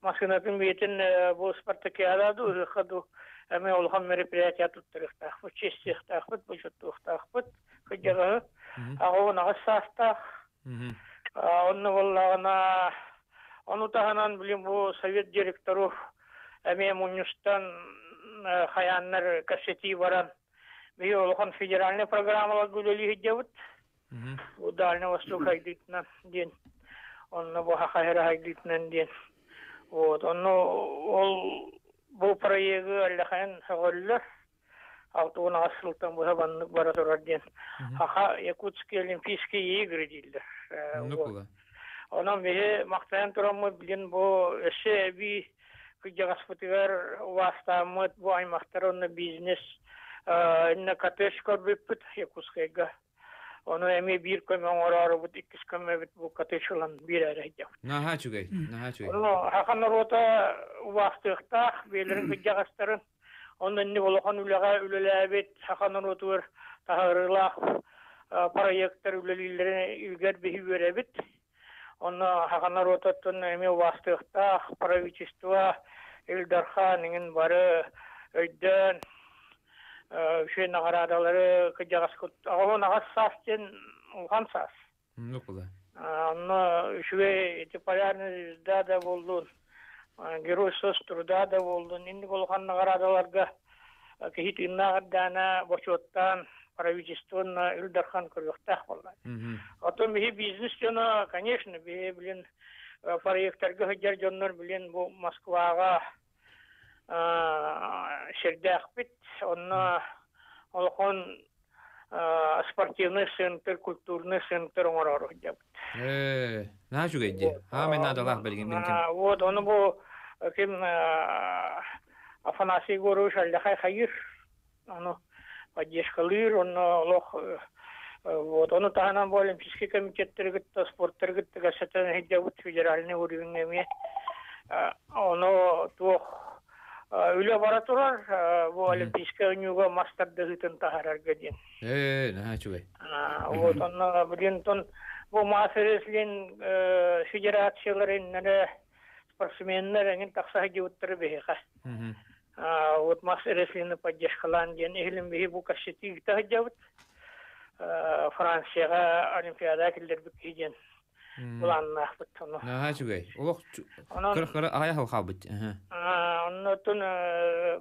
массыынатын бэйэтин бу спартакиада ду, ыһыахха ду эмиэ улахан мероприятие туттарыахтаахпыт, честиэхтаахпыт, бочуоттуохтаахпыт кырдьаҕаһы. Аҕа саастаах. Онно буоллаҕына, ону таһынан билин бу совет директоров эмиэ мунньустан хайааннар кэпсэтии баран биһи улахан федеральнай программаларга үлэлии сылдьабыт. Бу Дальний Восток хайдыытынан диэн, онно бу Хахайра хайдыытынан диэн. Вот, онно ол бу проегы аллахайын сөҕөллөр. 68 сылтан быһа баннык бара турар диэн. Хаха Якутские Олимпийские игры дииллэр. Онон биһи махтайан тураммыт билин бу өссө эбии кырдьаҕаспытыгар убаастааммыт бу аймахтар онно бизнес инна коттедж көрбүппүт Якутскайга. Ону эми биир көмө оҥороорубут, иккис көмөбүт бу коттедж ылан биэрээри сылдьабыт. Наһаа үчүгэй, наһаа үчүгэй. Ону саха норуота убаастыахтаах, бэйэлэрин кырдьаҕастарын, онно инник улахан үлэҕэ үлэлээбит саха норуотугар таһаарыылаах проектар үлэлииллэрин үгэр биһи үөрэбит. Онно саха норуотуттан эмиэ убаастыахтаах правительство, Ил Дархан иҥин бары өйдөөн үчүгэй наҕараадалары кырдьаҕаскыт 88 саас диэн улахан саас. Нукула. Онно үчүгэй ити полярная звезда да буоллун, герой соцтруда да буоллун, инник улахан наҕараадаларга киһи тыыннаах эрдэҕинэ бочуоттаан правительствонно Ил Дархан көрүөхтээх буолла. Оттон биһи бизнес дьоно, конечно, биһи билин проекттарга сылдьар дьоннор билин бу Москваҕа сирдээхпит. Онно улахан спортивный центр, культурный центр оҥороору сылдьабыт. Ээ, наһаа үчүгэй дии. Хаамай наадалаах билигин билигин. Вот, ону бу ким Афанасий Егорович Аллахай хайыр, ону поддержкалыыр, онно олох вот, ону таһынан бу Олимпийский комитеттери кытта, спорттары кытта кэпсэтэн сылдьабыт федеральный уровень эмиэ. Ону туох үлэ бара турар, бу Олимпийскай оонньууга мас тардыһыытын таһаарарга диэн. Ээ, наһаа үчүгэй. Вот, онно билин тон бу мас-рестлинг федерациялар иннэрэ спортсменнар эҥин тахса сылдьыбыттара биһиэхэ. Вот мас-рестлины поддержкалаан диэн иһилин биһи бу кассетиигта сылдьабыт. Францияҕа Олимпиада киллэрбит киһи диэн былааннаахпыт. Наһаа үчүгэй. Олох кыра-кыра аҕай хаалбыт. Оннотун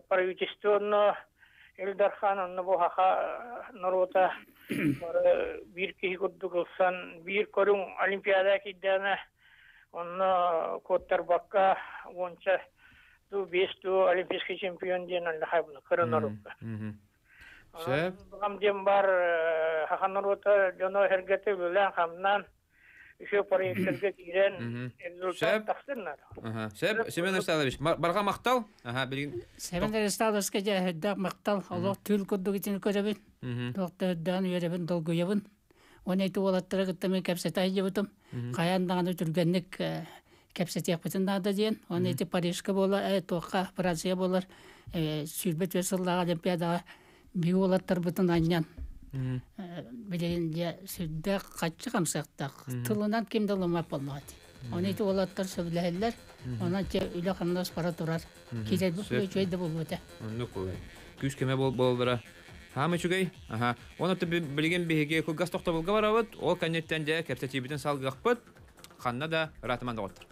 правительство онно Ил Дархан онно бу саха норуота бары биир киһи курдук ылсан биир көрүҥ Олимпиада киирдэҕинэ онно куоттарбакка уонча туу биэс туу олимпийский чемпион диэн аллахай кыра норуокка. Сөп. Баҕам диэн бар саха норуота дьоно сэргэтэ үлэлээн-хамнаан үчүгэй проекттарга киирэн результат тахсыннар. Сөп, Семен Арсалович, барҕа махтал. Аха, билигин Семен Арсаловичка дьэ үрдээх махтал. Олох түүл курдук итини көрөбүн. Туох да үрдээн үөрэбин, долгуйабын. Уонна ити уолаттары кытта мин кэпсэтэ сылдьыбытым. Хайаан даҕаны түргэнник кэпсэтиэхпитин наада диэн. Уонна ити Парижка буола, туохха Франция буолар 24 сыллаах Олимпиадаҕа биһиги уолаттарбытын анньан билигин дьэ сүрдээх хаччы хамсыахтаах. Тылынан ким да ылыммат буоллаҕа дии. Оны ити уолаттар сөбүлэһэллэр. Онон чэ үлэ-хамнас бара турар. Киирэрбит үчүгэй да буолуо этэ. Оннук күүс көмө буолаллара Хаам үчүгэй. Аха. Оны билигин биһиги кылгас тохтобулга барабыт. Ол кэнниттэн дьэ кэпсэтиибитин салгыахпыт. Ханна да ыраатыман доҕоттор.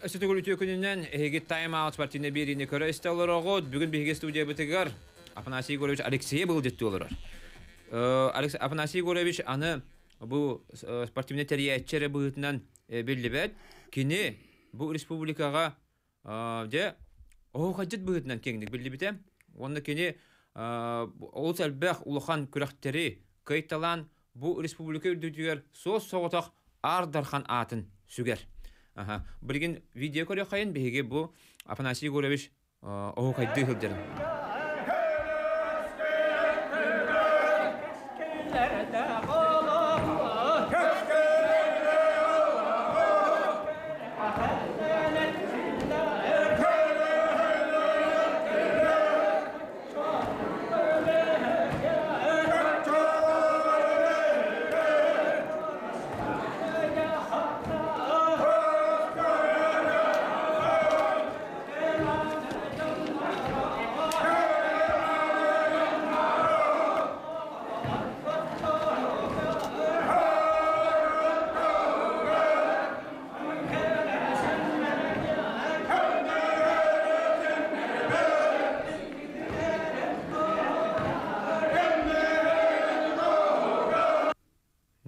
Өссө төгүл үтүө күнүнэн эһиги Time Out спортивнай биэриини көрө истэ олороҕут. Бүгүн биһиги студиябытыгар Афанасий Егорович Алексеев ыалдьыттыы олорор. Афанасий Егорович аны бу спортивнай тэрийээччи эрэ быһыытынан биллибэт. Кини бу республикаҕа дьэ оһуохайдьыт быһыытынан киэҥник биллибитэ. Уонна кини олус элбэх улахан күрэхтэри кыайталаан бу республика үрдүтүгэр суос-соҕотох Аар Дархан аатын сүгэр. Билигин видео көрүөххэйин биһиги бу Афанасий Егорович оһуохайдыы сылдьарын.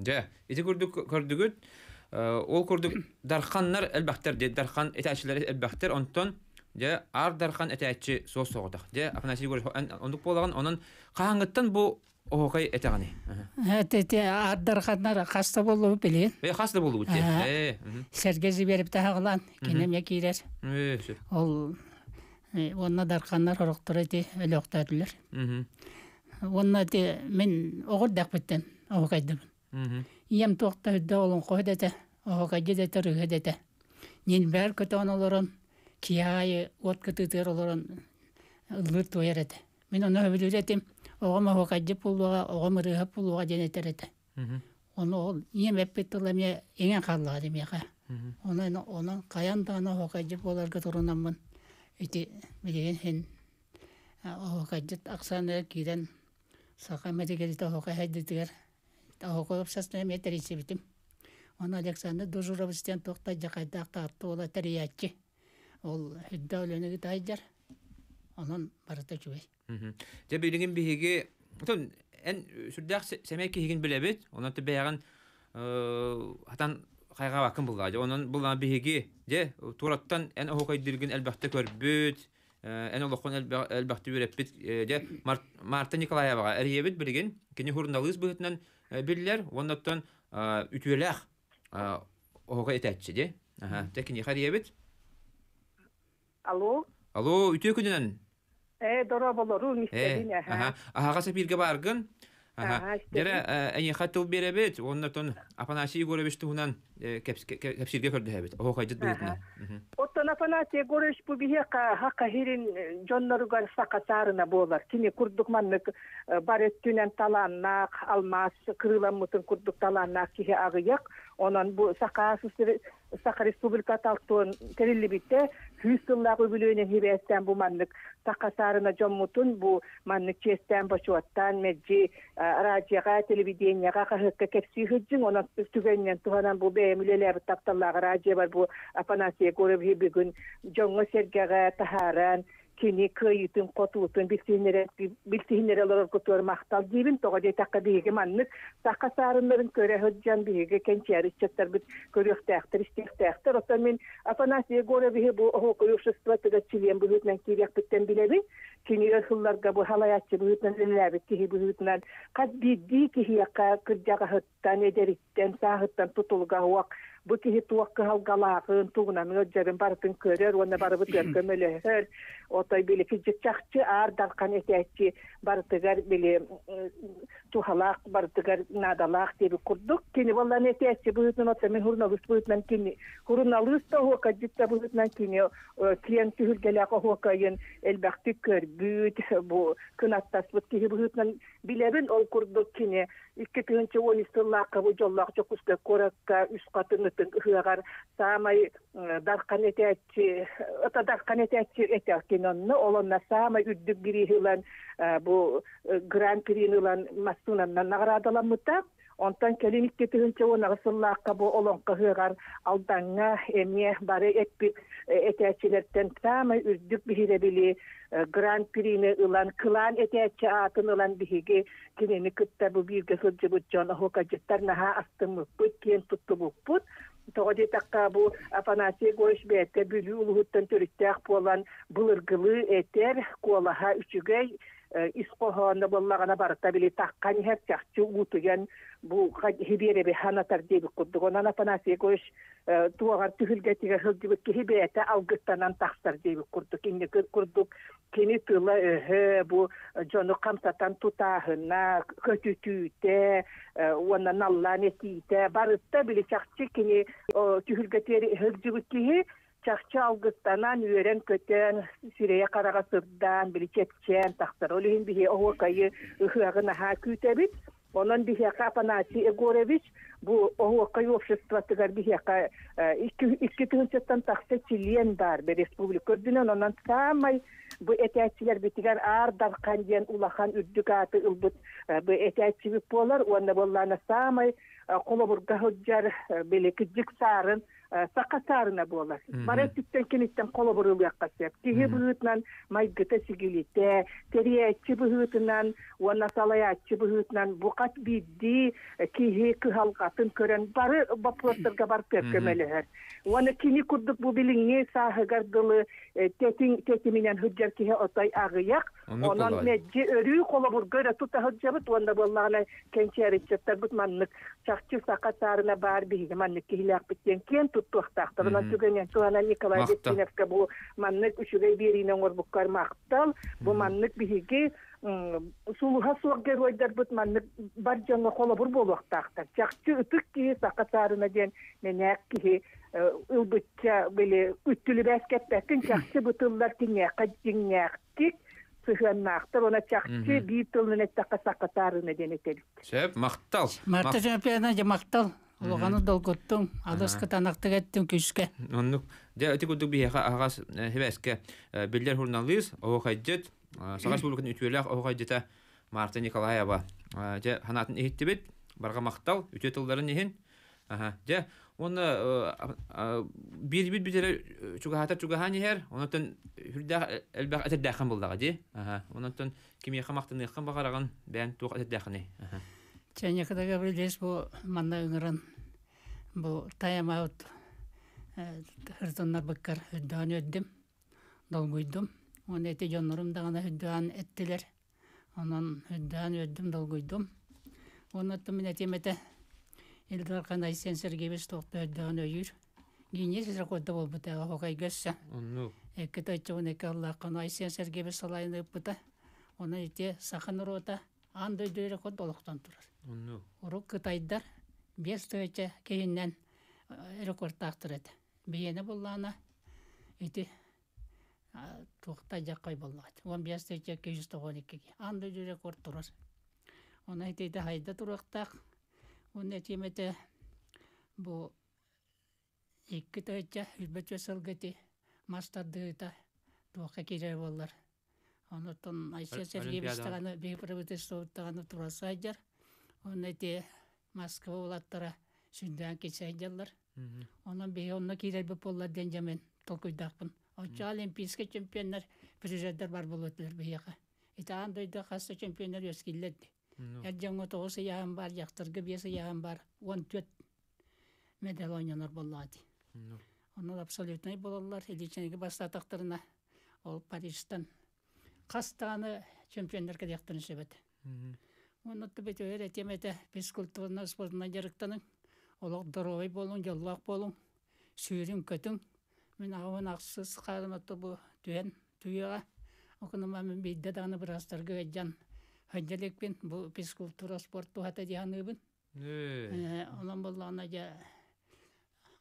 Дьэ, ити курдук көрдүгүт, ол курдук дарханнар элбэхтэр дии, дархан этээччилэр элбэхтэр, онтон дьэ аар дархан этээччи суос соҕотох. Дьэ, Афанасий Егорович, оннук буолаҕын, онон хаһааҥҥыттан бу Оһуокай этэҕиний? Эти ардарханнар хас да буоллубут билигин. Хас да буоллубут дии. Сэргэ Зиберепте хаҕылаан кини эмиэ киирэр. Ол уонна дарханнар орохторо ити өлөөхтөөтүлэр. Уонна ити мин оҕо эрдэхпиттэн оһуокайдыбын. Ийэм туох да үрдэ олоҥхоһут этэ, оһуокайдьыт этэ, ырыаһыт этэ. Ньилбээр көтөҕөн олорон, киэһэ аайы уот кытыытыгар олорон ыллыыр туойар этэ. Мин ону сөбүлүүр этим. Оҕом оһуокайдьыт буолуоҕа, оҕом ырыаһыт буолуоҕа диэн этэр этэ. Ону ол ийэм эппит тыла эмиэ иҥэн хааллаҕа дии миэхэ. Онон онон хайаан даҕаны оһуокайдьыт буоларга турунаммын ити билигин иһин оһуокайдьыт ахсааныгар киирэн саха мэдигэритэ оһуокай сайдыытыгар оһуокай общественнай эмиэ тэрийсибитим. Ону Александр Дожурович диэн туох да дьакайдаах Таатта уола тэрийээччи. Ол үрдэ үлэни ыыта сылдьар. Онон барыта үчүгэй. Дьэ билигин биһиги отон эн сүрдээх сэмэй киһигин билэбит. Онон бэйэҕин хатан хайҕаабаккын буллаа. Онон буллаа биһиги дьэ туораттан эн оһуокайдыыргын элбэхтэ көрбүт, эн олоххун элбэхтэ үөрэппит дьэ Марта Николаеваҕа эрийэбит билигин. Кини суруналыыс быһыытынан биллэр. Уонна оттон үтүөлээх оһуокай этээччи дии. Дьэ киниэхэ эрийэбит. Алло. Алло, үтүө күнүнэн. Дорооболору, истэбин, аха. Аһаҕас эпииргэ бааргын. Дьэрэ, эйиэхэ тыл биэрэбит, уонна тон Афанасий Егорович туһунан кэпсииргэ көрдөһөбүт. Оһуохайдьыт быһыытынан. Оттон Афанасий Егорович бу биһиэхэ хака хирин дьонноругар саха саарына буолар. Кини курдук маннык бар өттүнэн талааннаах, алмаас кырыыламмытын курдук талааннаах киһи аҕыйах. Онон бу Саха Саха Республика талтуон тэриллибитэ 100 сыллаах үбүлүөйүнэн хибээстээн бу маннык саха саарына дьоммутун бу маннык чиэстээн бочуоттаан мэлдьи радиоҕа, телевидениеҕа, хаһыакка кэпсии сылдьыҥ. Онон түгэнинэн туһанан бу бэйэм үлэлээбит тапталлаах радиобар бу Афанасий Егорович бүгүн дьоҥҥо-сэргэҕэ таһааран кини кыайыытын хотуутун билсиһиннэрэ олороргутугар махтал диибин. Тоҕо диэтэххэ биһиги маннык саха саарыннарын көрө сылдьан биһиги кэнчээри ыччаттарбыт көрүөхтээхтэр, истиэхтээхтэр. Оттон мин Афанасий Егоровиһы бу оһуокай обществотыгар чилиэн быһыытынан киириэхпиттэн билэбин. Кини өр сылларга бу салайааччы быһыытынан үлэлээбит киһи быһыытынан хас биирдии киһиэхэ кырдьаҕаһыттан, эдэриттэн, сааһыттан тутулуга суох бу киһи туох кыһалҕалааҕын, тугунан ыалдьарын барытын көрөр уонна барыбытыгар көмөлөһөр. Отой били чахчы аар дархан этээччи барытыгар били туһалаах барытыгар наадалаах диэбит курдук. Кини буоллан этээччи быһыытынан, оттон мин суруналыыс быһыытынан кини суруналыыс да оһуокайдьыт да быһыытынан кини киэҥ түһүлгэлээх оһуокайын элбэхтик көрбүт, бу кынаттаспыт киһи быһыытынан билэбин. Ол курдук кини 2013 сыллаахха бу дьоллоох Дьокуускай куоракка үс хатыҥ ытык ыһыаҕар саамай дархан этээччи, ата дархан этээччи этэ кини онно, ол онно саамай үрдүк бирииһи ылан бу гран-прини ылан массыынанан наҕараадаламмыта. Онтон кэлин 2018 сыллаахха бу олоҥхо ыһыаҕар Алдаҥҥа эмиэ бары эппит этээччилэртэн саамай үрдүк биһирэбили гран-прини ылан, кылаан этээччи аатын ылан биһиги кинини кытта бу бииргэ сылдьыбыт дьон оһуокайдьыттар наһаа астыммыппыт, киэн туттубуппут. Тоҕо диэтэххэ, бу Афанасий Егорович бэйэтэ Бүлүү улууһуттан төрүттээх буолан былыргылыы этэр, куолаһа үчүгэй, ис хоһооно буоллаҕына барыта били таххан иһэр чахчы уутуйан бу хибиэрэби ханатар диэбит курдук. Онон Афанасий Егорович туоҕар түһүлгэтигэр сылдьыбыт киһи бэйэтэ алгыстанан тахсар диэбит курдук. Инники курдук кини тыла-өһө бу дьону хамсатан тутааһына, көтүтүүтэ уонна наллаан этиитэ барыта били чахчы кини түһүлгэтигэр сылдьыбыт киһи чахчы алгыстанан, үөрэн-көтөн, сирэйэ-хараҕа сырдаан, били чэпчээн тахсар. Ол иһин биһи оһуокайы ыһыаҕын аһаа күүтэбит. Онон биһиэхэ Афанасий Егорович бу оһуокай обществотыгар биһиэхэ икки тыһыынчаттан тахса чилиэн баар республика үрдүнэн. Онон саамай бу этээччилэрбитигэр Аар Дархан диэн улахан үрдүк ааты ылбыт бу этээччибит буолар уонна буоллаана саамай Холобурга сылдьар били кырдьык саарын саха саарына буолар. Бары өттүттэн киниттэн холобур ылыахха сөп. Киһи быһыытынан майгыта сигилитэ, тэрийээччи быһыытынан уонна салайааччы быһыытынан бу хас биирдии киһи кыһалҕатын көрөн бары боппуруостарга барытыгар көмөлөһөр. Уонна кини курдук бу билиҥҥи сааһыгар дылы тэтиҥ тэтиминэн сылдьар киһи отой аҕыйах. Онон мэлдьи өрүү холобурга эрэ тута сылдьабыт уонна буоллаҕына кэнчээриччэттэрбит маннык чахчы саха саарына баар биһиги маннык киһилээхпит диэн киэн туттуохтаахтар. Онон түгэнин туһанан Николай Беттиновка бу маннык үчүгэй биэриини оҥорбуккар махтал. Бу маннык биһиги сулуһа суох геройдарбыт маннык бар дьоҥҥо холобур буолуохтаахтар. Чахчы ытык киһи саха саарына диэн мэнээк киһи ылбычча били үттүлүбээс кэппэккин чахчы бытыллар киниэхэ дьиҥнээхтик сыһыаннаахтар уонна чахчы биир тылынан эттэххэ сакатаарына диэн этэбит. Сөп, махтал. Марта Чемпионат дьэ махтал. Улаханы долгуттуҥ, алыс кытаанахтык эттиҥ күүскэ. Оннук. Дьэ, ити курдук биһиэхэ аһаҕас сибээскэ биллэр журналист, оһуохайдьыт, Саха Республикатын үтүөлээх оһуохайдьыта Марта Николаева. Дьэ, санаатын иһиттибит. Барҕа махтал, үтүө тылларын иһин. Дьэ, уонна биир бүтэрэ чугаһаатар чугаһаан иһэр, онтон сүрдээх элбэх этэрдээххин буллаҕа дии. Онтон кимиэхэ махтаныаххын баҕараҕын, бэйэҥ туох этэрдээххиний? Чэ, Николай Гаврильевич бу манна ыҥыран бу тайм-аут ырытыннарбыккар үрдээн үөрдүм, долгуйдум. Уонна ити дьоннорум даҕаны үрдээн эттилэр. Онон үрдээн үөрдүм, долгуйдум. Уонна оттон мин этиэм этэ, Ил Дархан Айсен Сергеевич туохта үрдээн өйүүр. Гиннес рекорда буолбута оһуокайга өссө. Оннук. Икки тыһыынча икки сыллаахха Айсен Сергеевич салайан ыыппыта. Онон ити саха норуота аан дойду рекорд олохтон турар. Оннук. Урут кытайдар 5 тыһыынча киһиннэн рекордтаахтар этэ. Биһиэнэ буллаана ити туохта дьаххай буоллаҕа 15 тыһыынча 292 аан дойду рекорд турар. Онон итиитэ хайда туруохтаах. Уонна этиэм этэ бу 2 тыһыынча сылга ити мас тардыһыыта туохха киирэр буоллар. Онуттан Айсен Сергеевич даҕаны биһи правительствобут даҕаны тура сылдьар. Онно ити Москва уолаттара сүрдээн кичэ сылдьаллар. Онон биһи онно киирэрбит буоллар диэн дьэ мин толкуйдаахпын. Оччоҕо олимпийскай чемпионнар, призердэр бар буолуо этилэр биһиэхэ. Ити аан дойду хас да чемпионнар үөскүүллэр дии. Эр дьоҥҥо тоҕус ыйааһын баар, дьахтарга биэс ыйааһын баар, 14 медаль оонньонор буоллаҕа дии. Онон абсолютнай буолаллар, личнэйгэ бастаатахтарына ол Парижтан хас даҕаны чемпионнар кэлиэхтэрин сөп этэ. Уонна битигэр этиэм этэ физкультурнай спордунан дьарыктаныҥ, олох доруобай буолуҥ, дьоллоох буолуҥ, сүүрүҥ-көтүҥ. Мин аҕабын ахсыс хаарым ото бу түһэн түһүөҕэ. Окунума мин биирдэ даҕаны быраастарга ыалдьан сылдьа иликпин. Бу физкультура спорт туһата дии саныыбын. Онон буоллаҕына дьэ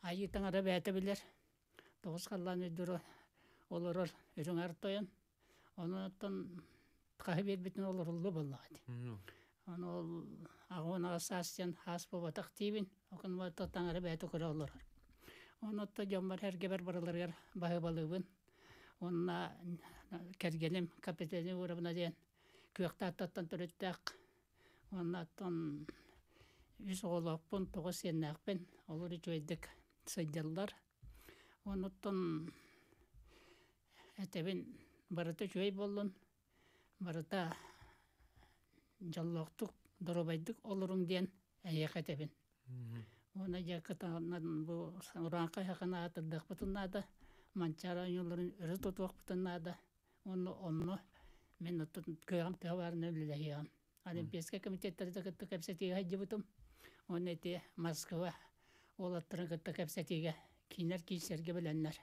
айыы таҥара бэйэтэ билэр. Тоҕус халлаан үрдүрэ олорор үрүҥ аар тойон. Онон хаһы биэрбитин олоруллуо буоллаҕа дии. Ону ол аҕуон аҕыс саас диэн хаас буолбатах диибин. Окунума таҥара бэйэтэ көрө олорор. Онон дьоммор эргэбэр барыларыгар баһыыбалыыбын. Уонна кэргэним Капиталина Егоровна диэн Күөхтааттаттан төрүттээх. Уонна оттон үс оҕолоохпун, тоҕус сиэннээхпин. Олор үчүгэйдик сылдьаллар. Онуттан этэбин барыта үчүгэй буоллун, барыта дьоллоохтук, доруобайдык олоруҥ диэн эйиэхэ этэбин. Уонна дьэ кытаанан бу урааҥхай саханы аатырдыахпытын наада, Манчаары оонньууларын өрө тутуохпутун наада. Уонна онно мин оттон кыаҕым төһө баарынан үлэлэһиэҕим. Олимпийскай комитеттары да кытта кэпсэтиигэ сылдьыбытым. Уонна ити Москва уолаттарын кытта кэпсэтиигэ кинилэр киирсэргэ бэлэмнэр.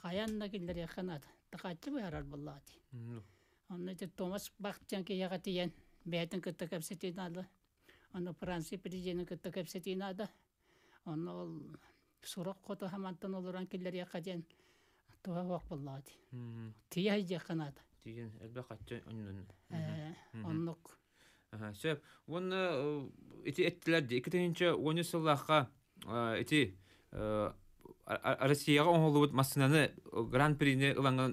Хайаан да киллэриэххэ наада. Такааччы быһаарар буоллаҕа дии. Онно ити Томас Бах диэн киһиэхэ тиийэн бэйэтин кытта кэпсэтии наада. Онно Франция президенин кытта кэпсэтии наада. Онно ол сурах хоту хамантан олорон киллэриэххэ диэн туһа суох буоллаҕа дии. Тиийэ сылдьыахха наада. Тиийэн элбэх хаччы оннун. Оннук. Сөп. Уонна ити эттилэр дии 2013 сыллаахха ити Россияҕа оҥоһуллубут массыынаны Гран-прини ылаҥҥын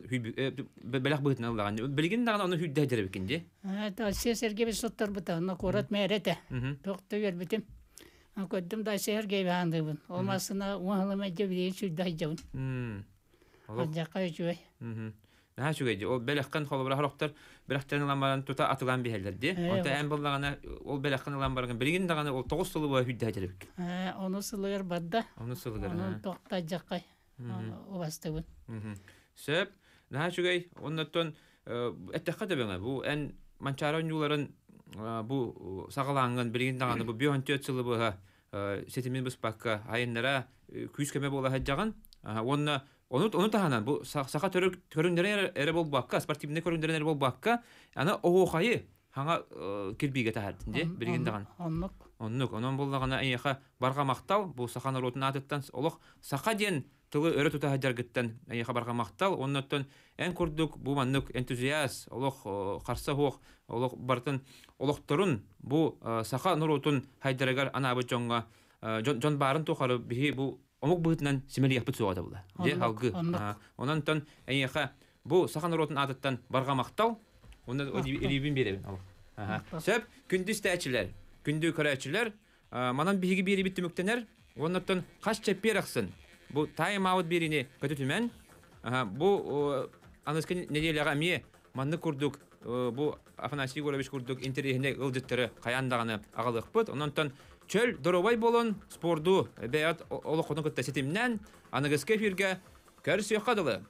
бэлэх быһыытынан ыллаҕын. Билигин даҕаны ону сүүрдэ сылдьар эбиккин дии. Россия Сергеевич туттарбыта, онно куорат мээрэ этэ. Туох да үөрбүтүм. Көрдүм да сэргэй баандыбын. Ол массына уһалыма дьэбилиин сүрдэ айдьабын. Алдьакка үчүгэй. Наһаа үчүгэй дии. Ол бэлэххин холобура хорохтор бэлэхтэрин ылан баран тута атылаан биһэллэр дии. Онто эн буллаҕына ол бэлэххин ылан баран билигин даҕаны ол 9 сылы быһа хүддэ сылдьар Ону сылыгар барда. Ону сылыгар. Ону тохта алдьаккай убастыбын. Сөп. Наһаа үчүгэй. Оннуттан эттэххэ төбөҥө бу эн Манчаары оонньууларын бу саҕалааҥҥын билигин даҕаны бу 54 сылы быһа ситимин быспакка айыннара күүс көмө буола сылдьаҕын. Уонна ону таһынан бу саха көрүҥнэрин эрэ буолбакка, спортивнай көрүҥнэрин эрэ буолбакка, аны оһуохайы хаҥа кирбиигэ таһардын дии билигин даҕаны. Оннук. Оннук. Онон буллаҕына эйиэхэ барҕа махтал бу саха норуотун аатыттан олох саха диэн тылы өрө тута сылдьаргыттан эйиэхэ барҕа махтал. Оннуттан эн курдук бу маннык энтузиаст, олох харса суох, олох барытын олохторун бу саха норуотун хайдарыгар анаабыт дьоҥҥо дьон баарын тухары биһи бу омук быһыытынан симэлийэхпит суоҕа була. Дьэ алгы. Онон эйиэхэ бу саха норуотун аатыттан барҕа махтал. Онно илиибин биэрэбин. Сөп, күндү истээччилэр, күндү көрөөччүлэр, манан биһиги биэрибит түмүктэнэр. Оннуттан хас чэппиэр ахсын бу тайм-аут биэриини көтүтүмэн. Бу аныгыскы нэдиэлэҕэ эмиэ маннык курдук бу Афанасий Егорович курдук интэриэһинэй ыалдьыттары хайаан даҕаны аҕалыахпыт. Онон чөл доруобай буолун, спорду бэйэҕит олоххутун кытта ситимнээн, аныгыскы эфиргэ көрсүөххэ дылы.